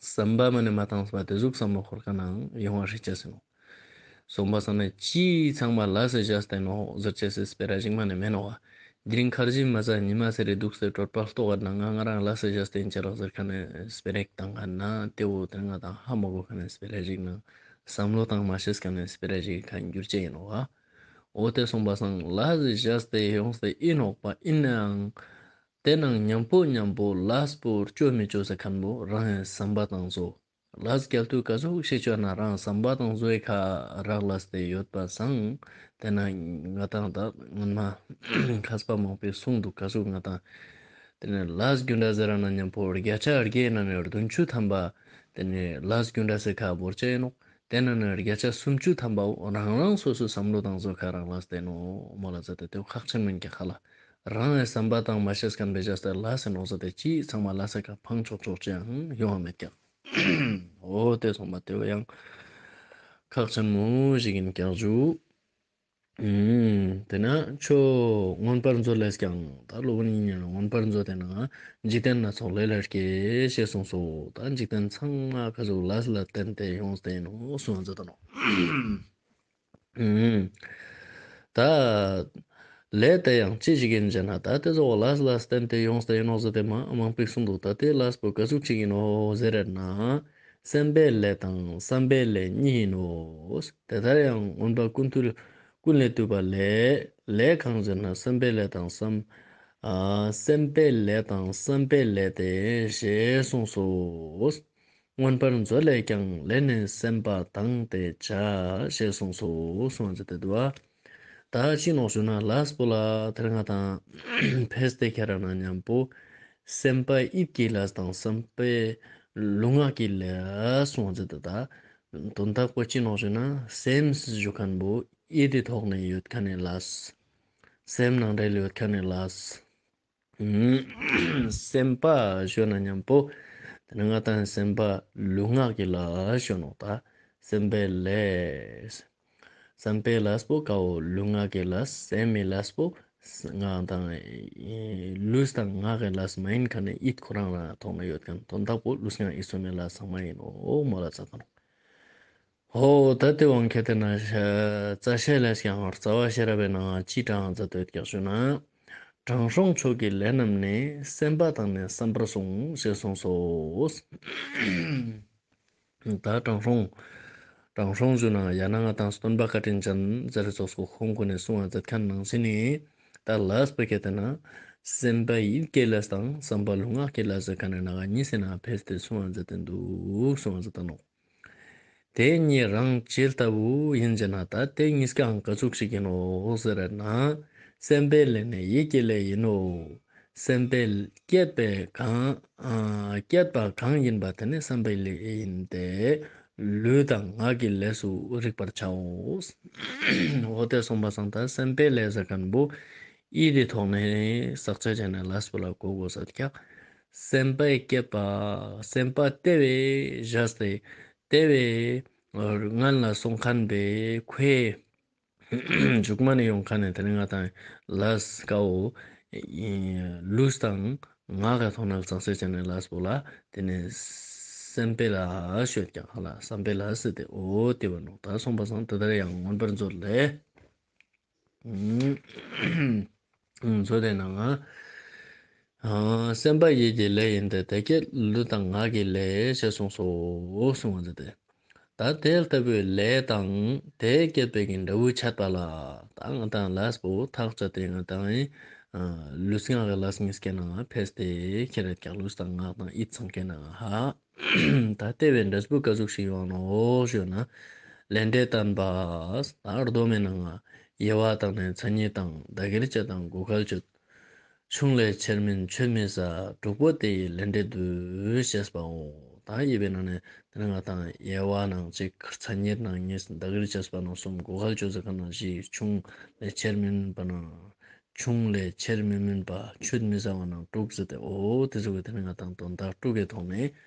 བསམ་པ་མ་ནས་མ་བཏང་བ་དེ་ཟུག་བསམ་བློ་འཁོར་མཁན་ནའང་ཡོང་བ་ཧྲིག་ཅེས་ཡིན་ནོག་གསུངས་པ་སང་ན་ཅི་ཚང་མ་ལས་སུ་བྱས་ཏེ་ནོག་ཟེར་ཅེས་སི་སྤེ་ར་ཞིག་མ་ནས་མེད་ནོག་པ། དེ་རིང་ཁར་ཇི་མ་ཟ་ཉི་མ་ཟེར་རེ་འདུག་སེ་གྲོད་པ་ལྟོགས་པ་ན་ང་ང་རང་ལས་སུ་བྱས་ཏེ་ཡིན་ཅེས་རག་ཟེར་མཁན་ནས་སྤེ་ར་ཞིག་བཏང་མཁན་ན་དེ་བོ་དེ་ང་དང་ཧ་མ་གོ་མཁན་ནས་སྤེ་ར་ཞིག་ན་བསམ་བློ་བཏང་མ་ཤེས་མཁན་ནས་སྤེ་ར་ཞིག་ག་འགྱུར་ཅེས་ཡིན་ནོག་པ། འོ་དེ་གསུངས་པ་སང་ལས་སུ་བྱས་ཏེ་ཡོངས་ཏེ་ཡིན་ནོག་པ། ཡིན་ནའང་དེ་ནང་མཉམ་པོ་མཉམ་པོ་ལས་པོ་བཅོ་མི་བཅོ་ཟེར་མཁན་བོ་རང་ཡང་བསམ་པ་དང་བཟོ། ལས་རྒྱལ་དུས་ག་ཟུག་ཤེས་བཅོ་ན་རང་བསམ་པ་དང་བཟོའི་ཁ་རག་ལས་ཏེ་ཡོད་པ་སང་། དེ་ན་ང་དང་ད་སྔོན་མ་མཁས་པ་མང་པོས་གསུངས་འདུག་ག་ཟུག་ང་དང་དེ་ནས་ལས་རྒྱུ་འབྲས་ཟེར་ར་ན་མཉམ་པོ་བརྒྱ་ཆ་བརྒྱའི་ནང་ནས་བདུན་ཅུ་ཐམ་པ་དེ་ནས་ལས་རྒྱུ་འབྲས་སི་ཁ་བོར་ཅེས་ཡིན་ནོག་དེ་ནང་ནས་བརྒྱ་ཆ་སུམ་ཅུ་ཐམ་པའོ་རང་རང་སོ་སོའི་བསམ་བློ་དང་བཟོ་ཁ་རག་ལས་ཏེ་ནོག་མོ་ལ་ཟེར་ཏེ་དེ་ཁག་ཆེན་མིན་ཀྱག་ཧ་ལ། རང་ངི་བསམ་པ་དང་མ་ཤེས་མཁན་བས་བྱས་ཏེ་ལས་སུ་ནོག་ཟེར་ཏེ་ཅི་ཚང་མ་ལས་སི་ཁ་འཕང་ཆོག་ཆོག་ཅི་ཡང་ཡོང་བ་མེད་ཀྱག་འོ་དེ་གསུངས་པ་དེ་བོ་ཡང་ ཁག་ཆེན་མོ་ཞིག་ཨིན་ཀྱག་ཞུ། ཨུམ། ཏེ་ནེ་ཆོས་མངོན་པར་མཛོད་ལས་ཀྱང་ད་སློབ་དཔོན་ཨིན་ན་མངོན་པར་མཛོད་ཏེ་ནེ་འཇིག་རྟེན་སྣ་ཚོགས་ལས་ལས་སྐྱེས་ཞེས་གསུངས་སོ། ད་འཇིག་རྟེན་ཚང་མ་ཀ་ཟུག་ལས་ལ་བརྟེན་ཏེ་ཡོངས་ཏེ་ཨིན་ནོག་གསུངས་ཏེ་ནོག་ཨུམ། ད་ལས་དེ་ཡང་ཅི་ཞིག་ཡིན་ཟེར་ན། ད་ཏེ་ཚོ་ལས་ལ་བརྟེན་ཏེ་ཡོངས་ཏེ་ཨིན་ནོག་ཟེར་ཏེ་མ་མང་པོ་གསུངས་འདུག་ད་ཏེ་ལས་པོ་ཀ་ཟུག་ཅིག་ཨིན་ནོག་ཟེར་ན། སེམས་པའི་ལས་དང་བསམ་པའི་ལས་གཉིས་ཡིན་ནོ། དེ་ལྟར་ཡང་མངོན་པ་ཀུན་བཏུས་ཀུན་ལས་བཏུས་པ་ལས། ལས་གང་ཟེར་ན་སེམས་པའི་ལས་དང་བསམ། ཨ་སེམས་པའི་ལས་དང་བསམ་པའི་ལས་ཏེ་ཞེས་གསུངས་སོ། མངོན་པར་མཛོད་ལས་ཀྱང་ལས་ནི་སེམས་པ་དང་སྟེ་བྱ། ཞེས་གསུངས་སོ་གསུངས་ཏེ་འདུག་པ། ད་ཅི་ནོག་ཞུ་ན་ལས་པོ་ལ་ཏེ་ནེ་ང་དང་ཕེས་ཏེ་ཁྱེར་ན་ཉམ་པོ་སེམས་པ་ཡིད་ཀྱི་ལས་དང་བསམ་པའི་ལུས་ངག་གི་ལས་གསུངས་ཏེ་འདུག་ད་དོན་དག་པོ་ཅི་ནོག་ཞུ་ན་སེམས་ཞུ་ཁན་བོ་ཡིད་དི་ཐོག་ནེ་ཡོད་ཁན་ནི་ལས། སེམས་ནང་འདྲེས་ཡོད་ཁན་ནི་ལས། སེམས་པ་ཞུ་ན་ཉམ་པོ་ཏེ་ནེ་ང་དང་སེམས་པ་ལུས་ངག་གི་ལས་ཞུ་ནོག་ད་སེམས་པའི་ལས། བསམ་པའི་ལས་པོ་ཀ་བོ་ལུས་ངག་གི་ལས། སེམས་མི་ལས་པོ་ང་དང་ལུས་དང་ངག་གི་ལས་མ་ཡིན་ཁན་ནི་ཡིད་ཁོ་རང་ལ་ཐོག་ནེ་ཡོད་ཁན་དོན་དག་པོ་ལུས་ངག་ཡིད་གསུམ་མི་ལས་ཚང་མ་ཡིན་ནོག་མོལ་ལ་ཙ་ཁ་ནོག་ཧོ། ད་ཏེ་དབང་ཁྱེད་དེ་ན་རྩ་ཤེ་ལས་ཀྱང་རྩ་བ་ཤེས་རབ་པའི་ནང་ཅི་དྲངས་མཛད་དེ་ཡོད་ཀྱག་ཞུ་ན། དྲང་སྲོང་མཆོག་གི་ལས་རྣམས་ནི། སེམས་པ་དང་ནི་བསམ་པར་གསུངས་ཞེས་གསུངས་སོ། ད་དྲང་སྲོང་། དྲང་སྲོང་ཞུ་ན་ཡང་ན་ང་དང་སྟོན་པ་བཀའ་དྲིན་ཅན་ཟེར་ཙོགས་སྐུ་ཁོང་ཀུན་ནེ་གསུང་བ་མཛད་ཁན་ནང་བཞིན་ནི། ད་ལས་པོ་ཁྱེད་དེ་ན་སེམས་པ་ཡིད་ཀྱི་ལས་དང་བསམ་པ་ལུས་ངག་གི་ལས་ཟེར་ཁན་ནི་ནང་གཉིས་སི་ནང་ཕེས་ཏེ་གསུང་བ་མཛད་དེ་འདུག་གསུང་བ་མཛད་དེ་ནོག་དེ་གཉིས་རང་ཇི་ལྟ་བུ་ཡིན་ཟེར་ན། ད་དེ་གཉིས་ཀའང་ཀ་ཟུག་ཞིག་ཡིན་ནོ་ཟེར་ན། སེམས་པའི་ལས་ནི་ཡིད་ཀྱི་ལས་ཡིན་ནོ། སེམས་པའི་བསྐྱེད་པའི་གང་ཨ་བསྐྱེད་པ་གང་ཡིན་པ་དེ་ནི་བསམ་པའི་ལས་ཡིན་ཏེ། ལུས་དང་ངག་གི་ལས་སུ་རིག་པར་བྱའོ། འོ་དེ་སོང་པ་སང་ད་སེམས་པའི་ལས་ཟེར་ཁན་བོ་ཡིད་དི་ཐོག་ནེ་བསགས་ཅེས་ཅན་ནི་ལས་པོ་ལ་གོ་དགོས་ས་ཀྱག་སེམས་པའི་བསྐྱེད་པ། སེམས་པ་དེ་བས་བཞག་སྟེ། དེ་བས་སྔན་ལ་སོང་ཁན་བོའི་ཁོའི་མཇུག་མ་ནེ་ཡོང་ཁན་ནི་དེ་ནི་ང་དང་ལས་ཀ་བོ་ལུས་དང་ངག་གི་ཐོག་ནེ་བསགས་ཅེས་ཅན་ནི་ལས་པོ་ལ་དེ་ནི་སེམས་པའི་ལས་ཞུ་ཀྱག་ལ། བསམ་པའི་ལས་ཟེར་ཏེ་འོ་དེ་བོ་ནོག་ད་སོང་པ་སང་དེ་ལྟར་ཡང་མངོན་པར་མཛོད་ལས། ཨུམ། མཛོད་དེ་ནང་ང་། ཨ་སེམས་པ་ཡིད་ཀྱི་ལས་ཡིན་ཏེ། དེ་སྐད་ལུས་དང་ངག་གི་ལས་ཞེས་གསུངས་སོ། གསུངས་པ་མཛོད་དེ། ད་དེ་ལྟ་བུའི་ལས་དང་དེ་སྐད་པའི་གི་འབྲས་བུ་འཆད་པ་ལ། ད་ང་དང་ལས་པོ་ཐག་བཅད་དེ་ང་དང་ཨ་ལུས་ངག་གི་ལས་གཉིས་ཀའི་ནང་ཕེས་ཏེ་ཁྱེར་ཡོད་ཀྱག་ལུས་དང་ངག་དང་ཡིད་ཚང་ཀའི་ནང་ཧ། ད་དེ་བས་འབྲས་བུ་ཀ་ཟུག་ཞིག་ཡོང་ནོག་ཞུ་ན། ལས་འབྲས་བསྟན་པ། ད་མདོ་མའི་ནང་ང་དབྱེ་བ་དང་ནི་མཚན་ཉིད་དང་། བདག་གིར་བྱེད་དང་གོ་འགལ་གཅོད། ཆུང་ལས་ཆེར་མིན་ཆུད་མི་ཟ། དྲུག་པོ་དེ་ཡི་ལས་འབྲས་བསྡུ། ཞེས་པའོ། ད་དབྱེ་བའི་ནང་ནེ་དེ་ནི་ང་དང་དབྱེ་བ་ནང་གཅིག་མཚན་ཉིད་ནང་གཉིས། བདག་གིར་བྱེད་པ་ནང་གསུམ། གོ་འགལ་གཅོད་ཟེར་ཁན་ནང་བཞི། ཆུང་ལས་ཆེར་མིན་པ་ནང་ཆུང་ལས་ཆེར་མི་མིན་པ། ཆུད་མི་ཟ་བ་ནང་དྲུག་ཟེར་ཏེ་འོ་དེ་ཟུག་གི་དེ་ནི་ང་དང་དོན་དག་དྲུག་གི་ཐོག་ནེ་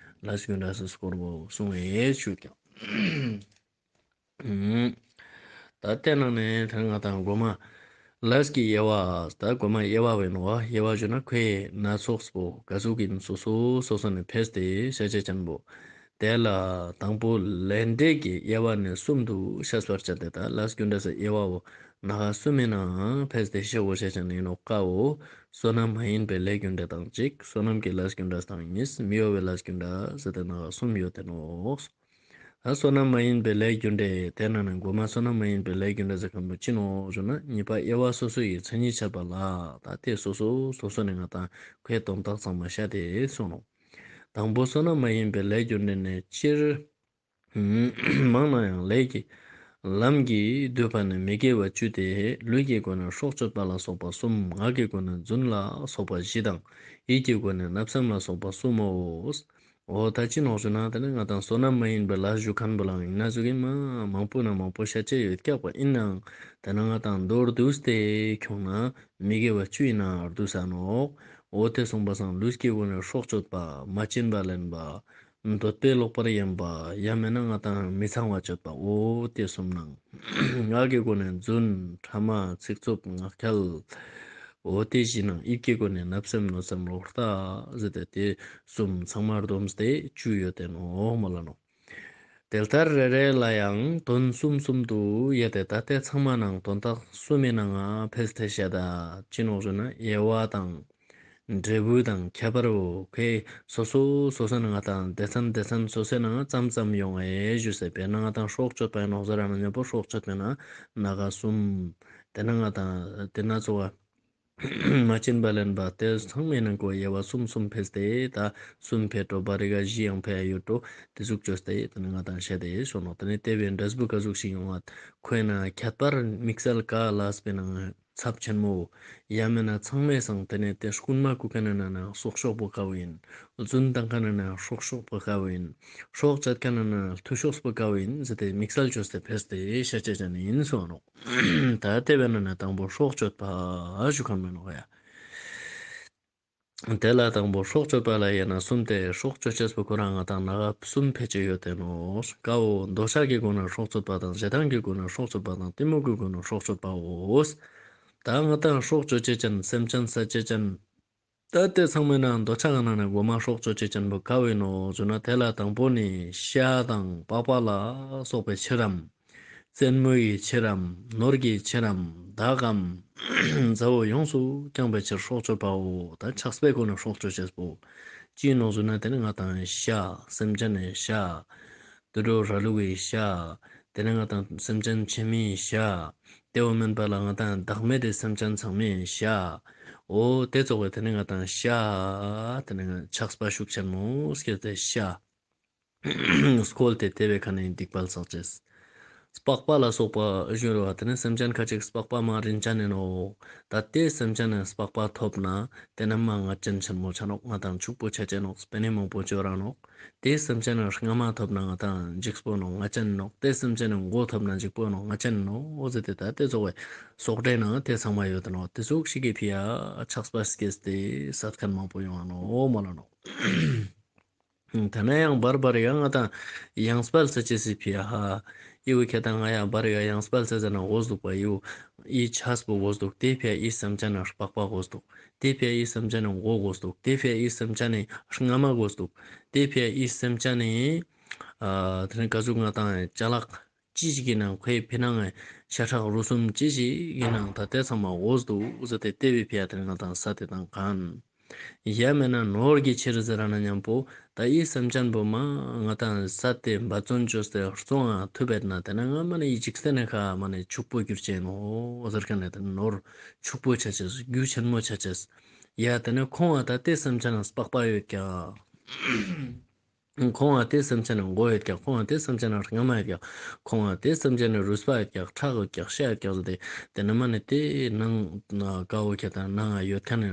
ལས་རྒྱུ་འབྲས་སུ་སྐོར་བོ་གསུངས་ཡོད་ཞུ་ཀྱག་ད་དེ་ནང་ནེ་དེ་ནི་ང་དང་གོ་མ་ལས་ཀྱི་དབྱེ་བ། ད་གོ་མ་དབྱེ་བ་བོ་ཡིན་ནོག་དབྱེ་བ་ཞུ་ན་ཁོའི་སྣ་ཚོགས་པོ་ཀ་ཟུག་གི་སོ་སོ་སོ་སོ་ནེ་ཕེས་ཏེ་བཤད་ཅེས་ཅན་བོ། དེ་ལ་དང་པོ་ལས་འབྲས་ཀྱི་དབྱེ་བ་ནི་གསུམ་དུ་ཤེས་པར་བྱ་སྟེ། ད་ལས་རྒྱུ་འབྲས་སི་དབྱེ་བ་བོ་ནང་གསུམ་མི་ནང་ཕེས་ཏེ་ཤེས་དགོས་ཤེས་ཅན་ཡིན་ནོག་ཀ་བོ། བསོད་ནམས་མ་ཡིན་པའི་ལས་རྒྱུ་འབྲས་དང་གཅིག་བསོད་ནམས་ཀྱི་ལས་རྒྱུ་འབྲས་དང་གཉིས། མི་གཡོ་བའི་ལས་རྒྱུ་འབྲས་ཟེར་ཏེ་ནང་གསུམ་ཡོད་དེ་ནོག་ད་བསོད་ནམས་མ་ཡིན་པའི་ལས་རྒྱུ་འབྲས་དེ་ནང་ནེ་གོ་མ་བསོད་ནམས་མ་ཡིན་པའི་ལས་རྒྱུ་འབྲས་ཟེར་ཁན་བོ་ཅི་ནོག་ཞུ་ན། གཉིས་པ་དབྱེ་བ་སོ་སོ་ཡི་མཚན་ཉིད་འཆད་པ་ལ། ད་དེ་སོ་སོ་སོ་སོ་ནེ་ང་དང་ཁོའི་དོན་དག་ཚང་མ་བཤད་དེ་སོང་ནོག་དང་པོ་བསོད་ནམས་མ་ཡིན་པའི་ལས་རྒྱུ་འབྲས་ནི། སྤྱིར་མང་ན་ཡང་ལས་ཀྱི་ལམ་གྱིས་བསྡུས་པ་ནི་མི་དགེ་བ་བཅུ་སྟེ། ལུས་ཀྱི་སྒོ་ནས་སྲོག་གཅོད་པ་ལ་སོགས་པ་གསུམ། ངག་གི་སྒོ་ནས་རྫུན་ལ་སོགས་པ་བཞི་དང་། ཡིད་ཀྱི་སྒོ་ནས་བརྣབ་སེམས་ལ་སོགས་པ་གསུམ་མོ། འོ་ད་ཅི་ནོག་ཞུ་ན་དེ་ནི་ང་དང་བསོད་ནམས་མ་ཡིན་པའི་ལས་ཞུ་ཁན་བོ་ལའང་ཡིན་ན་ཟུག་གི་མ་མང་པོ་ན་མང་པོ་བཤད་ཅེས་ཡོད་ཀྱག་པ་ཡིན་ནའང་དེ་ནི་ང་དང་མདོར་བསྡུས་ཏེ་ཁྱོང་ན་མི་དགེ་བ་བཅུ་ཡིན་ན་བསྡུས་ས་ནོག་འོ་དེ་སོང་པ་སང་ལུས་ཀྱི་སྒོ་ནས་སྲོག་གཅོད་པ། མ་བྱིན་པ་ལེན་པ། འདོད་པས་ལོག་པར་གཡེམ་པ། ཡང་མེད་ན་ང་དང་མི་ཚངས་པ་སྤྱོད་པ། འོ་དེ་གསུམ་ནང་ངག་གི་སྒོ་ནས་རྫུན། ཕྲ་མ། ཚིག་རྩུབ། ངག་འཁྱལ། འོ་དེ་བཞི་ནང་ཡིད་ཀྱི་སྒོ་ནས་བརྣབ་སེམས་གནོད་སེམས་ལོག་ལྟ་ཟེར་ཏེ་དེ་གསུམ་ཚང་མ་བསྡོམས་ཏེ་བཅུ་ཡོད་དེ་ནོག་མོལ་ལ་ནོག། དེ་ལྟར་རེ་རེ་ལ་ཡང་དོན་གསུམ་གསུམ་དུ་དབྱེ་སྟེ། ད་དེ་ཚང་མ་ནང་དོན་དག་གསུམ་མི་ནང་ང་ཕེས་ཏེ་བཤད་ད་ཅི་ནོག་ཞུ་ན། དབྱེ་བ་དང་འབྲས་བུ་དང་ཁྱད་པར་བོ་ཁོའི་སོ་སོ་སོ་སོ་ནང་ང་དང་སྡེ་ཚན་སྡེ་ཚན་སོ་སོའི་ནང་ང་ཙམ་ཙམ་ཡོང་ངེ་ཞུས་ཏེ། དཔེར་ན་ང་དང་སྲོག་གཅོད་པ་ཡིན་ནོག་ཟེར་ན་མཉམ་པོ་སྲོག་གཅོད་པའི་ནང་ང་གསུམ། དེ་ནང་ང་དང་དེ་ན་ཚོ་བ། མ་བྱིན་པ་ལེན་པ་དེ་ཚང་མའི་ནང་གོ་དབྱེ་བ་གསུམ་གསུམ་ཕེས་ཏེ། ད་གསུམ་ཕེ་འགྲོ་བ་རེ་ག་བཞི་ཡང་ཕེ་ཡོད་འགྲོ། དེ་ཟུག་བཅོས་ཏེ་དེ་ནི་ང་དང་བཤད་དེ་ཡོད་ཤོ་ནོག། དེ་ནི་དེ་བའི་འབྲས་བུ་ག་ཟུག་ཞིག་ཡོང་བ། ཁོའི་ནང་ཁྱད་པར་དམིགས་བསལ་ག་ལས་པའི་ནང་ཚབས་ཆེན་མོ། ཡང་མེད་ན་ཚང་མའི་སང་དེ་ནི་དེ་རྐུན་མ་རྐུ་མཁན་ནི་ནང་ན་སྲོག་གཅོད་པོ་ག་བོ་ཡིན། རྫུན་བཏང་མཁན་ནི་ནང་སྲོག་གཅོད་པོ་ག་བོ་ཡིན། སྲོག་གཅད་མཁན་ནི་ནང་འཐུས་ཤོར་པོ་ག་བོ་ཡིན་ཟེར་ཏེ་དམིགས་བསལ་བཅོས་ཏེ་ཕེས་ཏེ་བཤད་ཅེས་ཅན་ཡིན་སོང་ནོག། ད་དེ་བས་ན་ནི་དང་པོ་སྲོག་གཅོད་པ་ཞུ་ཁན་མེ་ནོག་ཡ། དེ་ལ་དང་པོ་སྲོག་གཅོད་པ་ལ་དབྱེ་ན་གསུམ་སྟེ། སྲོག་གཅོད་ཅེས་པོ་ཁོ་རང་ང་དང་ནང་གསུམ་ཕེ་ཅེས་ཡོད་དེ་ནོག། ཀ་བོ་འདོད་ཆགས་ཀྱི་སྒོ་ནས་སྲོག་གཅོད་པ་དང་། ཞེ་སྡང་གི་སྒོ་ནས་སྲོག་གཅོད་པ་དང་། གཏི་མུག་གི་སྒོ་ནས་སྲོག་གཅོད་པའོ། ད་ང་དང་སྲོག་གཅོད་ཅེས་ཅན་སེམས་ཅན་སད་ཅེས་ཅན། ད་དེ་ཚང་མའི་ནང་འདོད་ཆགས་ཀྱི་ནང་ནས་མགོ་མ་སྲོག་གཅོད་ཅེས་ཅན་པོ་ག་བོ་ཡིན་ནོག་ཞུ་ན། དེ་ལ་དང་པོ་ནི་ཤ་དང་པགས་པ་ལ་སོགས་པའི་ཕྱིར་རམ། རྩེད་མོ་ཡི་ཕྱིར་རམ། ནོར་གྱི་ཕྱིར་རམ། བདག་གམ་མཛའ་བོ་ཡོངས་སུ་བསྐྱངས་པའི་ཕྱིར་སྲོག་གཅོད་པའོ། ད་ཆགས་པའི་སྒོ་ནས་སྲོག་གཅོད་ཅེས་པོ་ཅི་ཡིན་ནོག་ཞུ་ན། དེ་ནི་ང་དང་ཤ། སེམས་ཅན་ནི་ཤ། དུད་འགྲོ་ར་ལུག་གི་ཤ། དེ་ནས་ང་དང་སེམས་ཅན་ཕྱི་མའི་ཤ། དེ་བོ་མེན་པ་ལ་ང་དང་བདག་མེད་དེ་སེམས་ཅན་ཚང་མའི་ཤ། འོ་དེ་ཚོགས་པའི་དེ་ནས་ང་དང་ཤ། དེ་ནས་ཆགས་པ་ཤུགས་ཆེན་མོ་སྐྱེས་ཏེ་ཤ། སྐོལ་ཏེ་དེ་བས་ཁ་ནས་སྡིག་པ་བསགས་ཅེས། པགས་པ་ལ་སོགས་པ་ཞུ་རུ་བ། དེ་ནས་སེམས་ཅན་ཁ་ཅིག་པགས་པ་མ་རིན་ཅན་ཡིན་ནོག། ད་དེ་སེམས་ཅན་ནི་པགས་པ་ཐོབ་ན་དེ་ནི་མ་ངད་ཅན་ཆེན་མོ་ཆ་ནོག། ང་དང་ཕྱུག་པོ་ཆ་ཅེས་ནོག། པེ་ནེ་མང་པོ་ཅོ་ར་ནོག། དེ་སེམས་ཅན་ནི་རྔ་མ་ཐོབ་ན་ང་དང་འཇིགས་པོ་ནོག། ངད་ཅན་ནོག། དེ་སེམས་ཅན་ནི་མགོ་ཐོབ་ན་འཇིགས་པོ་ནོག། ངད་ཅན་ནོག། འོ་ཟེར་ཏེ་ད་དེ་ཚོགས་པའི་སྲོག་དྲའི་ནང་དེ་ཚང་མ་ཡོད་དེ་ནོག། དེ་ཚོགས་ཤིག་གི་ཕི་ཡ་ཆགས་པ་སྐྱེས་ཏེ་སད་ཁན་མང་པོ་ཡོང་ང་ནོག། འོ་མོལ་ལ་ནོག། ད་ནས་ཡང་བར་བར་ཡང་ང་དང་ཡང་སྤེལ་ས་ཅེས་སི་ཕི་ཡ་ཧ། ཨི་བོ་ཁྱེད་དང་ང་ཡང་བར་ཡང་ཡང་སྤེལ་ས་ཟེར་ན་འོ་ཟུག་པ་ཡོ། ཨི་ཆགས་པོ་འོ་ཟུག། དེ་ཕི་ཡ་ཨི་སེམས་ཅན་ནི་པགས་པ་འོ་ཟུག། དེ་ཕི་ཡ་ཨི་སེམས་ཅན་ནི་མགོ་འོ་ཟུག། དེ་ཕི་ཡ་ཨི་སེམས་ཅན་ནི་རྔ་མ་འོ་ཟུག། དེ་ཕི་ཡ་ཨི་སེམས་ཅན་ནི་ཨ་དེ་ནི་ག་ཟུག་ང་དང་ཅ་ལག་ཅི་ཞིག་གི་ནང་ཁོའི་ཕི་ནང་ཤ་ཁྲག་རུས་གསུམ་ཅི་ཞིག་གི་ནང་ད་དེ་ཚང་མ་འོ་ཟུག་ཟེར་ཏེ་དེ་བོའི་ཕི་ཡ་དེ་ནི་ང་དང་ས་དེ་དང་གན། ཡང་མེད་ན་ནོར་གྱི་ཕྱིར་ཟེར་ར་ན་མཉམ་པོ་ད་ཨི་སེམས་ཅན་པོ་མ་ང་དང་ས་དེ་འབད་བརྩོན་བཅོས་ཏེ་བཙོང་ང་ཐུབ་པ་ན་དེ་ན་ང་མ་ནི་ཨི་འཇིག་རྟེན་ནི་ཁ་མ་ནི་ཕྱུག་པོ་གྱུར་ཅེས་ནོག་ཟེར་ཁན་ནི་དེ་ནོར་ཕྱུག་པོ་ཆ་ཅེས་རྒྱུ་ཆེན་མོ་ཆ་ཅེས། ཡ་དེ་ནི་ཁོང་ང་ད་དེ་སེམས་ཅན་ནི་པགས་པ་ཡོད་ཀྱང་། ཁོང་ང་དེ་སེམས་ཅན་ནི་མགོ་ཡོད་ཀྱང་། ཁོང་ང་དེ་སེམས་ཅན་ནི་རྔ་མ་ཡོད་ཀྱང་། ཁོང་ང་དེ་སེམས་ཅན་ནི་རུས་པ་ཡོད་ཀྱང་། ཁྲག་ཡོད་ཀྱང་། ཤ་ཡོད་ཀྱང་ཟེར་ཏེ་དེ་ནི་མ་ནི་དེ་ནང་ཀ་བོ་ཁྱེད་དང་ནང་ང་ཡོད་ཁན་ནི་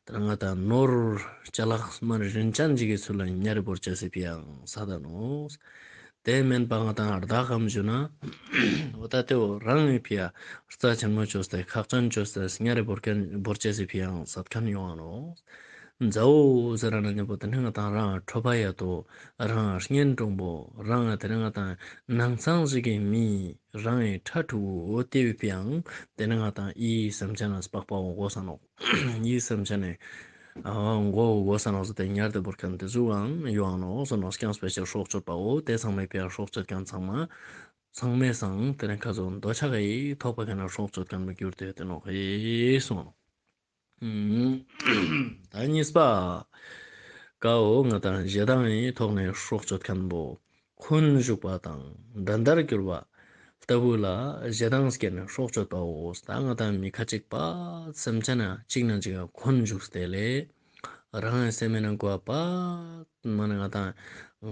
ང་དང་ནོར་ཅ་ལག་མ་ནི་རིན་ཅན་ཅིག་གི་ཚུལ་ལ་ཉར་རེ་བོར་ཅེས་སི་ཕི་ཡ་ཡང་ས་ད་ནོག། དེ་མེན་པ་ང་དང་བདག་གམ་ཞུ་ན། འོ་ད་དེ་བོ་རང་ངི་ཕི་ཡ་རྩ་ཆེན་མོ་ཅོས་ཏེ་ཁག་ཅན་ཅོས་ཏེ་ཉར་རེ་བོར་ཁན་བོར་ཅེས་སི་ཕི་ཡ་ཡང་སད་ཁན་ཡོང་ང་ནོག། མཛའ་བོ་ཟེར་ར་ན་མཉམ་པོ་དེ་ནི་ང་དང་རང་ཁྲོ་བ་ཡ་དོ། རང་གཉེན་དྲུང་པོ། རང་དེ་ནི་ང་དང་ནང་ཚང་ཞིག་གི་མི། རང་ངི་ཕྲུ་གུ། འོ་དེ་བོའི་ཕི་ཡ་ཡང་དེ་ནི་ང་དང་ཨི་སེམས་ཅན་ནི་པགས་པ་འོ་གོས་ས་ནོག། ཨི་སེམས་ཅན་ནི་ཨ་མགོ་འོ་གོས་ས་ནོག་ཟེར་ཏེ་ཉར་ཏེ་བོར་ཁན་དེ་ཟུག་ཡང་ཡོང་ང་ནོག་སོ་ནོག། རྐྱང་སྤེ་ཆེ་སྲོག་གཅོད་པའོ། དེ་ཚང་མའི་ཕི་ཡ་སྲོག་གཅོད་ཁན་ཚང་མ་ཚང་མའི་སང་དེ་ནི་ཁ་ཟུག་འདོད་ཆགས་ཀྱི་ཐོགས་པ་ཁ་ན་སྲོག་གཅོད་ཁན་མི་གྱུར་ཏེ་དེ་ནོག་ཧེ་སོང་ནོག། ད་གཉིས་པ་ཀ་བོ་ང་དང་ཞེ་སྡང་ངི་ཐོག་ནས་སྲོག་གཅོད་ཁན་བོ་འཁོན་ཞུགས་པ་དང་འགྲན་ཟླར་གྱུར་པ་ལྟ་བུ་ལ་ཞེ་སྡང་སྐྱེས་ནས་སྲོག་གཅོད་པའོ། ད་ང་དང་མི་ཁ་ཅིག་པ་སེམས་ཅན་ན་ཅིག་ན་ཅིག་འཁོན་ཞུགས་ཏེ་ལེ། རང་ངི་སེམས་མི་ནང་གོ་བ་པ་མ་ནི་ང་དང་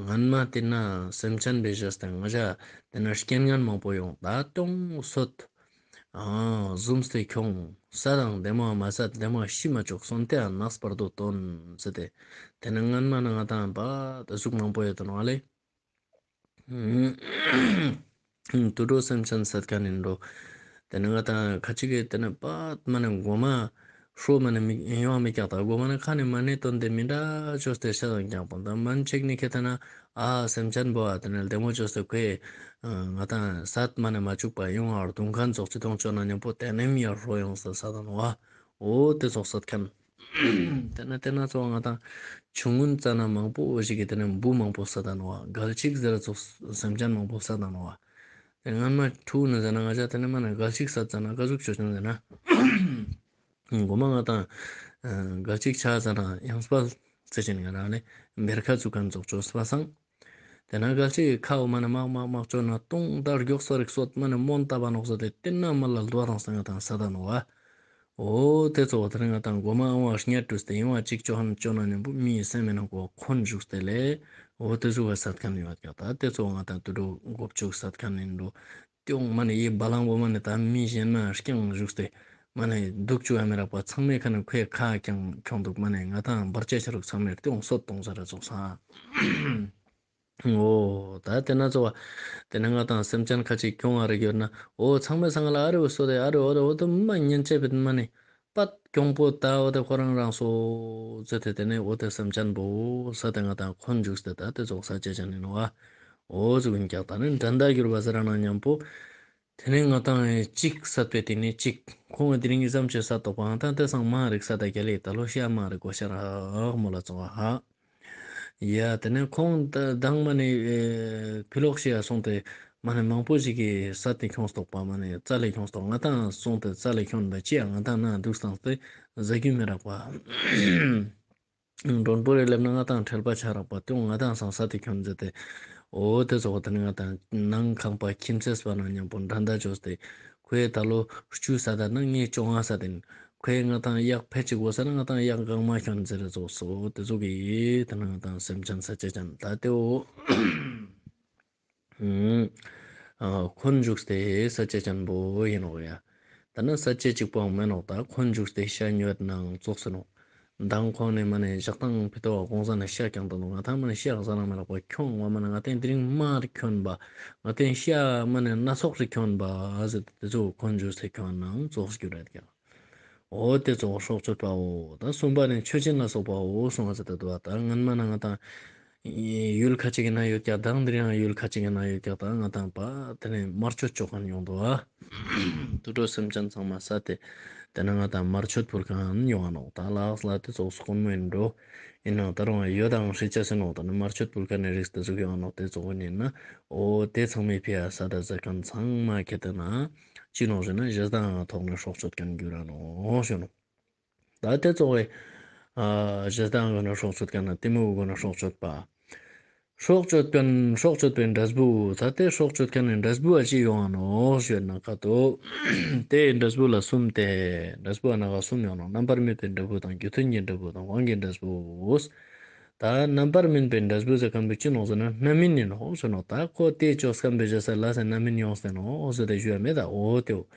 ངན་མ་དེ་ན་སེམས་ཅན་བེ་ཞེས་ཏེ་ང་ཞ་དེ་ན་རྐྱེན་ངན་མང་པོ་ཡོང་ད་དུང་སོད། ཨ་ཟུམ་སྟེ་ཁྱོང་། ས་དང་བདེ་མོ་མ་ས་བདེ་མོ་ཤི་མ་ཆོག་སོན་ཏེ་ཨ་ནགས་བར་དུ་དོན་ཟེར་ཏེ། དེ་ནི་སྔན་མ་ནི་ང་དང་པ་ད་ཟུག་མང་པོ་ཡོད་དོ་ནོ་ཨ་ལེ། དུད་འགྲོ་སེམས་ཅན་སད་ཁན་ཡིན་འགྲོ། དེ་ནི་ང་དང་ཁ་ཅིག་གི་དེ་ནི་པ་མ་ནི་མགོ་མ་ ཧྲོ་མ་ནེ་མི་ཡོང་བ་མི་ཀྱག་ད་གོ་མ་ནེ་ཁ་ནེ་མ་ནེ་དོན་དེ་མི་འདྲ་ཅོས་ཏེ་ཤ་དང་ཀྱག་པོ་ད་མན་ཆེག་ནི་ཁེ་ཏེ་ན་ཨ་སེམས་ཅན་པོ་ཨ་དེ་ནེ་ལྡེ་མོ་ཅོས་ཏེ་ཁོས་ང་དང་སད་མ་ནེ་མ་བཅུག་པ་ཡོང་བར་དུང་ཁན་ཙོགས་ཅི་དོང་ཅོ་ན་ཉམ་པོ་དེ་ནེ་མི་ཡ་ཧྲོ་ཡོང་ས་ས་དང་ནོ་ཨ། འོ་དེ་ཙོགས་སད་ཁན། དེ་ན་དེ་ན་ཙོགས་ང་དང་ཆུང་ངུན་ཙ་ན་མང་པོ་ཞིག་གི་དེ་ནེ་འབུ་མང་པོ་སད་ད་ནོ་ཨ། གལ་ཅིག་ཟེར་ཙོགས་སེམས་ཅན་མང་པོ་སད་ད་ནོ་ཨ། དེ་སྔན་མ་ཕྲུ་གུ་ནི་ཟེར་ན་ང་ཅག་དེ་ནེ་མ་ནེ་གལ་ཅིག་སད་ཙ་ན་ཀ་ཟུག་ཅོ་ཅང་ཟེར་ན། གོ་མ་ང་དང་གལ་ཅིག་ཆ་ཙ་ན་ཡང་སྤ་ཙེ་ཅན་ང་རང་ནི་བེར་ཁ་ཙུགས་ཁན་ཙོགས་ཅོས་པ་སང་། དེ་ན་གལ་ཅིག་ཁ་འོ་མ་ནེ་མག་མག་མག་ཅོ་ན་ཏུང་ད་རྒྱོགས་ས་རིག་སོད་མ་ནེ་མོན་ཏ་བ་ནོག་ཟེར་ཏེ་དེ་ན་མ་ལ་ལྡོ་བ་དང་ས་ང་དང་ས་ད་ནོ་བ། འོ་དེ་ཙོགས་དེ་ན་ང་དང་གོ་མ་འོ་བ་སྙད་དུས་ཏེ་ཡིན་བ་ཅིག་ཅོ་ཧན་ཅོ་ན་ཉམ་པོ་མིའི་སེམས་མེད་ན་གོ་ཁོན་བཞུགས་ཏེ་ལེ། འོ་དེ་ཙོགས་སད་ཁན་ཡོད་ཀྱག་ད་དེ་ཙོགས་ང་དང་དུད་འགྲོ་མགོ་བཅུག་སད་ཁན་ཡིན་འགྲོ། ཏེ་འོང་མ་ནེ་ཡི་བ་ལང་བོ་མ་ནེ་ད་མི་གཞན་མ་རྐྱང་བཞུགས་ཏེ་མ་ནེ་སྡུག་ཅུ་ཡ་མི་རག་པ་ཚང་མའི་ཁ་ནེ་ཁོའི་ཁ་ཀྱང་ཁྱོང་འདུག་མ་ནེ་ང་དང་བར་ཆད་ཆ་རུག་ཚང་མའི་ཏེ་འོང་སོད་གཏོང་ཟེར་ར་ཙོགས་ས། འོ་ད་དེ་ན་ཙོགས་དེ་ན་ང་དང་སེམས་ཅན་ཁ་ཅིག་ཁྱོང་ང་རེ་གྱུར་ན་འོ་ཚང་མའི་སང་ལ་ཨ་རེ་འོ་སོད་དེ་ཨ་རེ་འོ་དེ་འོ་དེ་མ་ཉན་ཅེ་བེད་མ་ནེ། པད་གྱོང་པོ་ད་འོ་དེ་ཁོ་རང་རང་སོ་ཟེར་ཏེ་དེ་ནེ་འོ་དེ་སེམས་ཅན་པོ་ས་དེ་ང་དང་ཁོན་འཇུག་སྟེ་ད་དེ་ཙོགས་ས་ཅེ་ཅན་ནི་ནོ་ཨ། འོ་ཟུག་ཡིན་ཀྱག་ད་ནི་འགྲན་ཟླ་གྱུར་པ་ཟེར་ན་མཉམ་པོ་དེ་ནེ་ང་དང་གཅིག་སད་པའི་དེ་ནེ་གཅིག་ཁོང་གི་དེ་རིང་གི་ཙམ་ཅེ་ས་དོག་པའང་ད་དེ་སང་མ་རིག་ས་ད་ག་ལེ་ད་ལོ་ཤ་མ་རིག་གོ་ཤ་རག་མོ་ལ་ཙོགས་ཨ། ཡ་དེ་ནེ་ཁོང་ད་དང་མ་ནེ་ཕི་ལོག་ཤི་ཡ་སོང་སྟེ་མ་ནེ་མང་པོ་ཞིག་གི་ས་དེ་ཁྱོངས་ཏོག་པ་མ་ནེ་རྩ་ལས་ཁྱོངས་ཏོག་ང་དང་སོང་སྟེ་རྩ་ལས་ཁྱོན་པ་ཅི་ཡང་ང་དང་ན་འདུག་སྟངས་ཏེ་ཟ་རྒྱུ་མི་རག་པ། མགྲོན་པོ་རེ་སླེབས་ན་ང་དང་ཁྲེལ་པ་ཆ་རག་པ་ཏེ་ང་དང་སང་ས་དེ་ཁྱོན་ཟེར་ཏེ། འོ་དེ་ཙོགས་དེ་ནེ་ང་དང་ནང་ཁང་པ་ཁྱིམ་མཚེས་པ་ནང་མཉམ་པོ་འགྲན་ཟླ་བཅོས་ཏེ་ཁོས་ད་ལོ་བཅུ་ས་ད་ན་ངས་བཅོ་ལྔ་ས་དེ་ཁོས་ང་དང་གཡག་ཕལ་ཅིག་འོ་ས་ན་ང་དང་གཡག་གང་མ་ཁྱོན་ཟེར་རེ་ཙོགས་སོ་དེ་ཙོགས་ཀྱི་དེ་ནེ་ང་དང་སེམས་ཅན་ས་ཅེ་ཅན་ད་དེ་འོ། ཁོན་འཇུག་སྟེ་ས་ཅེ་ཅན་པོ་ཡིན་ནོག་ཡ། ད་ནི་ས་ཅེ་གཅིག་པོའང་མེན་ནོག་ད་ཁོན་འཇུག་སྟེ་ཤ་ཉོས་ནང་ཙོགས་སེ་ནོག་མདང་ཁོང་ནི་མ་ནེ་ཞག་དང་ཕི་ཏོ་གོང་ས་ནེ་ཤ་ཀྱང་ད་ནོག་ང་དང་མ་ནེ་ཤ་ཟ་ན་མི་རག་པ་ཁྱོང་བ་མ་ནེ་ང་དང་དེ་རིང་མ་རེ་ཁྱོན་པ་ང་དང་ཤ་མ་ནེ་སྣ་ཚོགས་རེ་ཁྱོན་པ་ཟེར་ཏེ་དེ་ཙོགས་ཁོན་འཇུག་སྟེ་ཁྱོན་ནང་ཙོགས་སེ་གྱུར་རེད་ཀྱང་། འོ་དེ་ཙོགས་སྲོག་གཅོད་པའོ། ད་གསུམ་པ་ནི་མཆོད་སྦྱིན་ལ་སོགས་པའོ་གསུངས་པ་ཟེར་ཏེ་འདུག་པ། ད་སྔན་མ་ན་ང་དང་ཡུལ་ཁ་ཅིག་གི་ནང་ཡོད་ཀྱག་དང་དེ་རིང་ཡང་ཡུལ་ཁ་ཅིག་གི་ནང་ཡོད་ཀྱག་ད་ང་དང་པ་དེ་ནེ་དམར་མཆོད་ཅོ་ཁན་ཡོང་འདུག་པ། དུད་འགྲོ་སེམས་ཅན་ཚང་མ་ས་དེ་དེ་ནེ་ང་དང་དམར་མཆོད་ཕུལ་ཁན་ཡོང་ང་ནོག་ད་ལགས་ལ་དེ་ཙོགས་སུ་དཀོན་མོ་ཡིན་འགྲོ། ཡིན་ནའང་ད་རུང་ཡོད་དང་ཧྲི་ཅ་སེ་ནོག་ད་ནི་དམར་མཆོད་ཕུལ་ཁན་ནི་རིགས་དེ་ཙོགས་ཡོང་ང་ནོག་དེ་ཙོགས་ཡིན་ན་འོ་དེ་ཚང་མའི་ཕི་ཡ་ས་དེ་ཟ་ཁན་ཚང་མ་ཁེ་ཏེ་ན། ཅི་ནོག་ཞེ་ན་ཞེ་སྡང་ཐོག་ནེ་སྲོག་གཅོད་ཁན་གྱུར་ར་ནོག་ཞུ་ནོག་ད་དེ་ཙོགས་སི་ཨ་ཞེ་སྡང་གི་སྒོ་ནེ་སྲོག་གཅོད་ཁན་ན་གཏི་མུག་གི་སྒོ་ནེ་སྲོག་གཅོད་པ། སྲོག་གཅོད་ཁན་སྲོག་གཅོད་པའི་འབྲས་བུ་ད་དེ་སྲོག་གཅོད་ཁན་ནི་འབྲས་བུ་ཨ་ཅི་ཡོང་ང་ནོག་ཞུ་ན་ཀ་ཏོ། དེའི་འབྲས་བུ་ལ་གསུམ་སྟེ། འབྲས་བུ་ཨ་ན་ག་གསུམ་ཡོང་ནོག་རྣམ་པར་སྨིན་པའི་འབྲས་བུ་དང་རྒྱུ་མཐུན་གྱི་འབྲས་བུ་དང་དབང་གི་འབྲས་བུ། ད་རྣམ་པར་སྨིན་པའི་འབྲས་བུ་ཟེར་ཁན་པོ་ཅི་ནོག་ཟེར་ན་རྣམ་སྨིན་ཡིན་ནོག་ཟེར་ནོག་ད་ཁོ་དེ་ཅོས་ཁན་པོ་ཞེ་ས་ལ་སེ་རྣམ་སྨིན་ཡོངས་ཏེ་ནོག་ཟེར་ཏེ་ཞུ་ཡ་མེད་ད་འོ་དེའོ།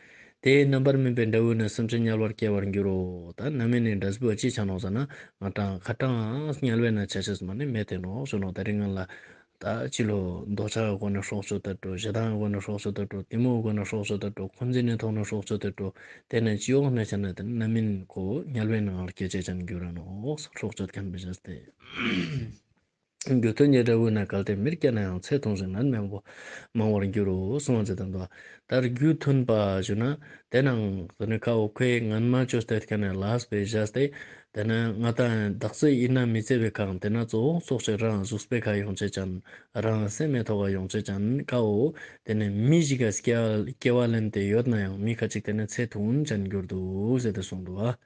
དེའི་རྣམ་པར་སྨིན་པའི་འབྲས་བུ་ནི་སེམས་ཅན་དམྱལ་བར་སྐྱེ་བར་འགྱུར་རོ། ད་རྣམ་སྨིན་ནི་འབྲས་བུ་ཅི་ཆ་ནོག་ཟེར་ན་ང་དང་ཁ་ཏང་དམྱལ་བའི་ནང་ཆ་ཅེས་མ་ནེ་མེད་དེ་ནོག་ཟེར་ནོག་ད་རིང་ང་ལ་ད་ཅི་ལོ་འདོད་ཆགས་སྒོ་ནེ་སྲོག་གཅོད་དེ་འགྲོ། ཞེ་སྡང་སྒོ་ནེ་སྲོག་གཅོད་དེ་འགྲོ། གཏི་མུག་སྒོ་ནེ་སྲོག་གཅོད་དེ་འགྲོ། འཁོན་འཛིན་ནི་ཐོག་ནེ་སྲོག་གཅོད་དེ་འགྲོ། དེ་ནེ་ཅི་ཡོང་ནེ་ཆ་ན་དེ་ནི་རྣམ་སྨིན་ཁོ་དམྱལ་བའི་ནང་ལ་སྐྱེ་ཅེས་ཅན་གྱུར་ར་ནོག་སྲོག་གཅོད་ཁན་པོ་ཞེས་ཏེ། རྒྱུ་མཐུན་གྱི་འབྲས་བུ་ནི་གལ་ཏེ་མིར་སྐྱེས་ན་ཡང་། ཚེ་ཐུང་ཞིང་ནད་མང་པོ་མང་བར་འགྱུར་རོ་གསུངས་པ་ཟེར་ཏེ་འདུག་ད་རྒྱུ་མཐུན་པ་ཞུ་ན་དེ་ནང་དེ་ནི་ཁ་འོ་ཁོས་སྔན་མ་ཅོས་ཏེ་ཁ་ནེ་ལས་པའི་བཞག་སྟེ་དེ་ནི་ང་དང་བདག་ཚེ་ཡིན་ན་མི་ཚེ་བའི་ཁ་དེ་ན་གཙོ་བོ་ཙོགས་ཤིག་རང་གཟུགས་པོའི་ཁ་ཡོང་ཅེས་ཅན་རང་སེམས་མེད་ཐོག་ག་ཡོང་ཅེས་ཅན་ཁ་འོ་དེ་ནི་མི་ཞིག་ག་སྐྱེ་བ་ལེན་ཏེ་ཡོད་ན་ཡང་མི་ཁ་ཅིག་དེ་ནི་ཚེ་ཐུང་ཅན་འགྱུར་འདུག་ཟེར་ཏེ་གསུངས་འདུག་པ།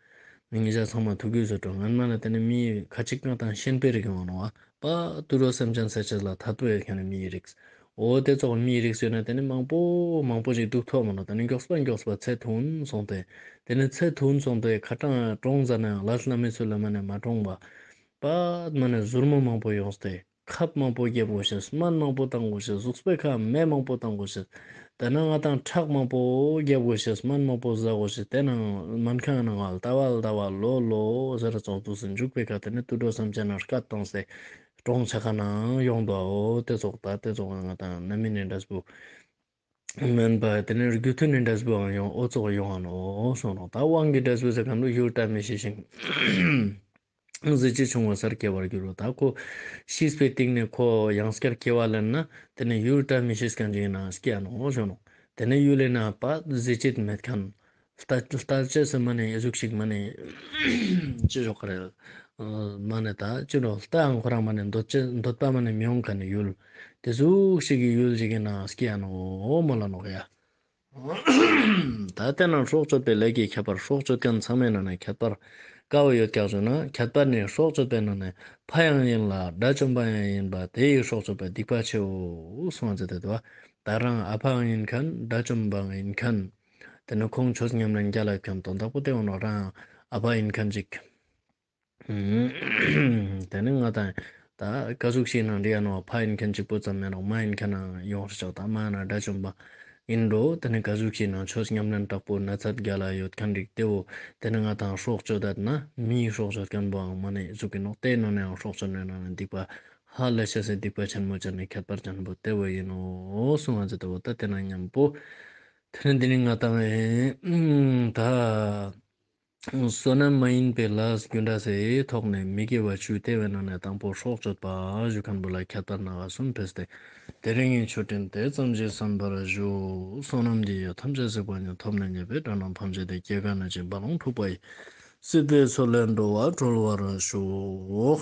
མི་ཉེ་ཞ་ཚང་མ་ཐུགས་རྒྱུས་སུ་འགྲོ། སྔན་མ་ལ་དེ་ནི་མི་ཁ་ཅིག་ང་དང་ཤན་པའི་རིགས་ཡོང་ནོག་པ། དུད་འགྲོ་སེམས་ཅན་ཟེར་ཅེས་ལ་ཐད་པོ་ཡོད་ཁན་ནི་མིའི་རིགས། འོ་དེ་ཙོགས་མིའི་རིགས་ཡོད་ན་དེ་ནི་མང་པོ་མང་པོ་ཞིག་སྡུག་ཐོག་མ་ནོག་དེ་ནི་མགྱོགས་པ་མགྱོགས་པ་ཚེ་ཐུང་སོང་སྟེ། དེ་ནི་ཚེ་ཐུང་སོང་སྟེ་ཁ་ཏང་གྲོངས་ཟ་ན་ཡང་ལས་སླ་མོའི་ཚུལ་ལ་མ་ནེ་མ་གྲོངས་པ། པ་མ་ནེ་ཟུར་མོ་མང་པོ་ཡོངས་ཏེ། ཁབ་མང་པོ་རྒྱབ་དགོས་ཤེས། སྨན་མང་པོ་བཏང་དགོས་ཤེས། གཟུགས་པོའི་ཁ་མེ་མང་པོ་བཏང་དགོས་ཤེས། དེ་ན་ང་དང་ཁྲག་མང་པོ་རྒྱབ་དགོས་ཤེས། སྨན་མང་པོ་ཟ་དགོས་ཤེས། དེ་ནང་སྨན་ཁང་ནང་ལ་ལྟ་བ་ལྟ་བ་ལོ་ལོ་ཟེར་ཙོགས་དུས་སུ་འཇུག་པའི་ཁ་དེ་ནི་དུད་འགྲོ་སེམས་ཅན་ན་སྐད་བཏང་སྟེ་གྲོངས་ཆ་ཁ་ནང་ཡོང་དོ། འོ་དེ་ཙོགས་ད་དེ་ཙོགས་ང་དང་རྣམ་སྨིན་ནི་འབྲས་བུ། མེན་པ་དེ་ནས་རྒྱུ་མཐུན་ནི་འབྲས་བུའང་ཡོང་འོ་ཙོགས་ཡོང་ང་ནོག་གསུངས་ནོག། ད་དབང་གི་འབྲས་བུ་ཟེར་ཁན་བོ་ཡུལ་བཀྲ་མི་ཤིས་ཤིང་གཟི་བརྗིད་ཆུང་བ་སར་སྐྱེ་བར་འགྱུར་རོ། ད་ཁོ་ཤིས་པའི་སྟེང་ནས་ཁོ་ཡང་སྐྱར་སྐྱེ་བ་ལེན་ན་དེ་ནས་ཡུལ་བཀྲ་མི་ཤིས་ཁན་ཅིག་ན་སྐྱེ་ནོག་གསུངས་ནོག། དེ་ནས་ཡུལ་ལས་ན་པ་གཟི་བརྗིད་མེད་ཁན། ལྟ་ལྟ་ཅེས་སི་མ་ནེ་ཨི་ཟུག་ཤིག་མ་ནེ་ཅི་ཞོག་ག་རེ། མ་ནེ་ད་ཅི་ནོ་ལྟའང་ཁོ་རང་མ་ནེ་འདོད་ཅེས་འདོད་པ་མ་ནེ་མི་ཡོང་ཁན་ནི་ཡུལ། དེ་ཟུག་ཤིག་གི་ཡུལ་ཞིག་གི་ནང་སྐྱེ་ཡ་ནོག་མོལ་ལ་ནོག་ཡ། ད་དེ་ན་སྲོག་གཅོད་པའི་ལས་ཀྱི་ཁྱད་པར། སྲོག་གཅོད་ཁན་ཚང་མའི་ནང་ནས་ཁྱད་པར་ཀ་བོ་ཡོད་ཀྱག་ཞུ་ན། ཁྱད་པར་ནི་སྲོག་གཅོད་པའི་ནང་ནས་ཕ་ཡང་ཡིན་ལ། དགྲ་བཅོམ་པ་ཡང་ཡིན་པ། དེ་ཡི་སྲོག་གཅོད་པ་སྡིག་པ་ཆེའོ་གསུངས་ཏེ་དུག། ད་རང་ཨ་ཕའང་ཡིན་ཁན་དགྲ་བཅོམ་པའང་ཡིན་ཁན། དེ་ནི་ཁོང་ཆོས་ཉམས་ལེན་རྒྱལ་ལ་ཁན་དོན་དག་པོ་དེ་འོ་ནོ་རང་ཨ་ཕ་ཡིན་ཁན་ཅིག། དེ་ནི་ང་དང་ད་ག་ཟུག་ཤིག་ནང་འདྲི་ཡ་ནོ་ཕ་ཡིན་ཁན་ཅིག་པོ་ཙམ་མེད་ནོག། མ་ཡིན་ཁན་ནང་ཡོང་ཤིག་ཆོག། ད་མ་ན་དགྲ་བཅོམ་པ་ཡིན་འགྲོ། དེ་ནི་ག་ཟུག་ཤིག་ནང་ཆོས་ཉམས་ལེན་དྲག་པོ་ན་ཚད་རྒྱལ་ལ་ཡོད་ཁན་རིགས་དེ་བོ་དེ་ནི་ང་དང་སྲོག་གཅོད་ད་ན་མིའི་སྲོག་གཅོད་ཁན་བོའང་མ་ནེ་ཟུག་གི་ནོག། དེ་ནང་ནས་ཡང་སྲོག་གཅོད་ནས་ནང་ནས་སྡིག་པ་ཧ་ལས་ཤེས་སི་སྡིག་པ་ཆེན་མོ་ཅན་ནི་ཁྱད་པར་ཅན་པོ་དེ་བོ་ཡིན་ནོ་གསུངས་ཏེ་དུག། ད་དེ་ན་མཉམ་པོ་དེ་ནི་འདི་ནི་ང་དང་ཨེ་ད་བསོད་ནམས་མ་ཡིན་པའི་ལས་རྒྱུ་འབྲས་སི་ཐོག་ནས་མི་དགེ་བ་བཅུ། དེ་བོའི་ནང་ནས་དང་པོ་སྲོག་གཅོད་པ་ཞུ་ཁན་བོ་ལ་ཁྱད་པར་སྣ་ཁ་གསུམ་ཕེས་ཏེ། དེ་རིང་ངི་ཆོས་འབྲེལ་དེ་ཙམ་ཞིག་གསན་པར་ཞུ། བསོད་ནམས་འདི་ཡིས་ཐམས་ཅད་གཟིགས་པ་ཉིད། ཐོབ་ནས་ཉེས་པའི་དགྲ་རྣམས་ཕམ་བྱས་ཏེ། སྐྱེ་རྒ་ན་འཆིའི་རྦ་ཀློང་འཁྲུགས་པ་ཡི། སྲིད་པའི་མཚོ་ལས་འགྲོ་བ་སྒྲོལ་བར་ཤོག།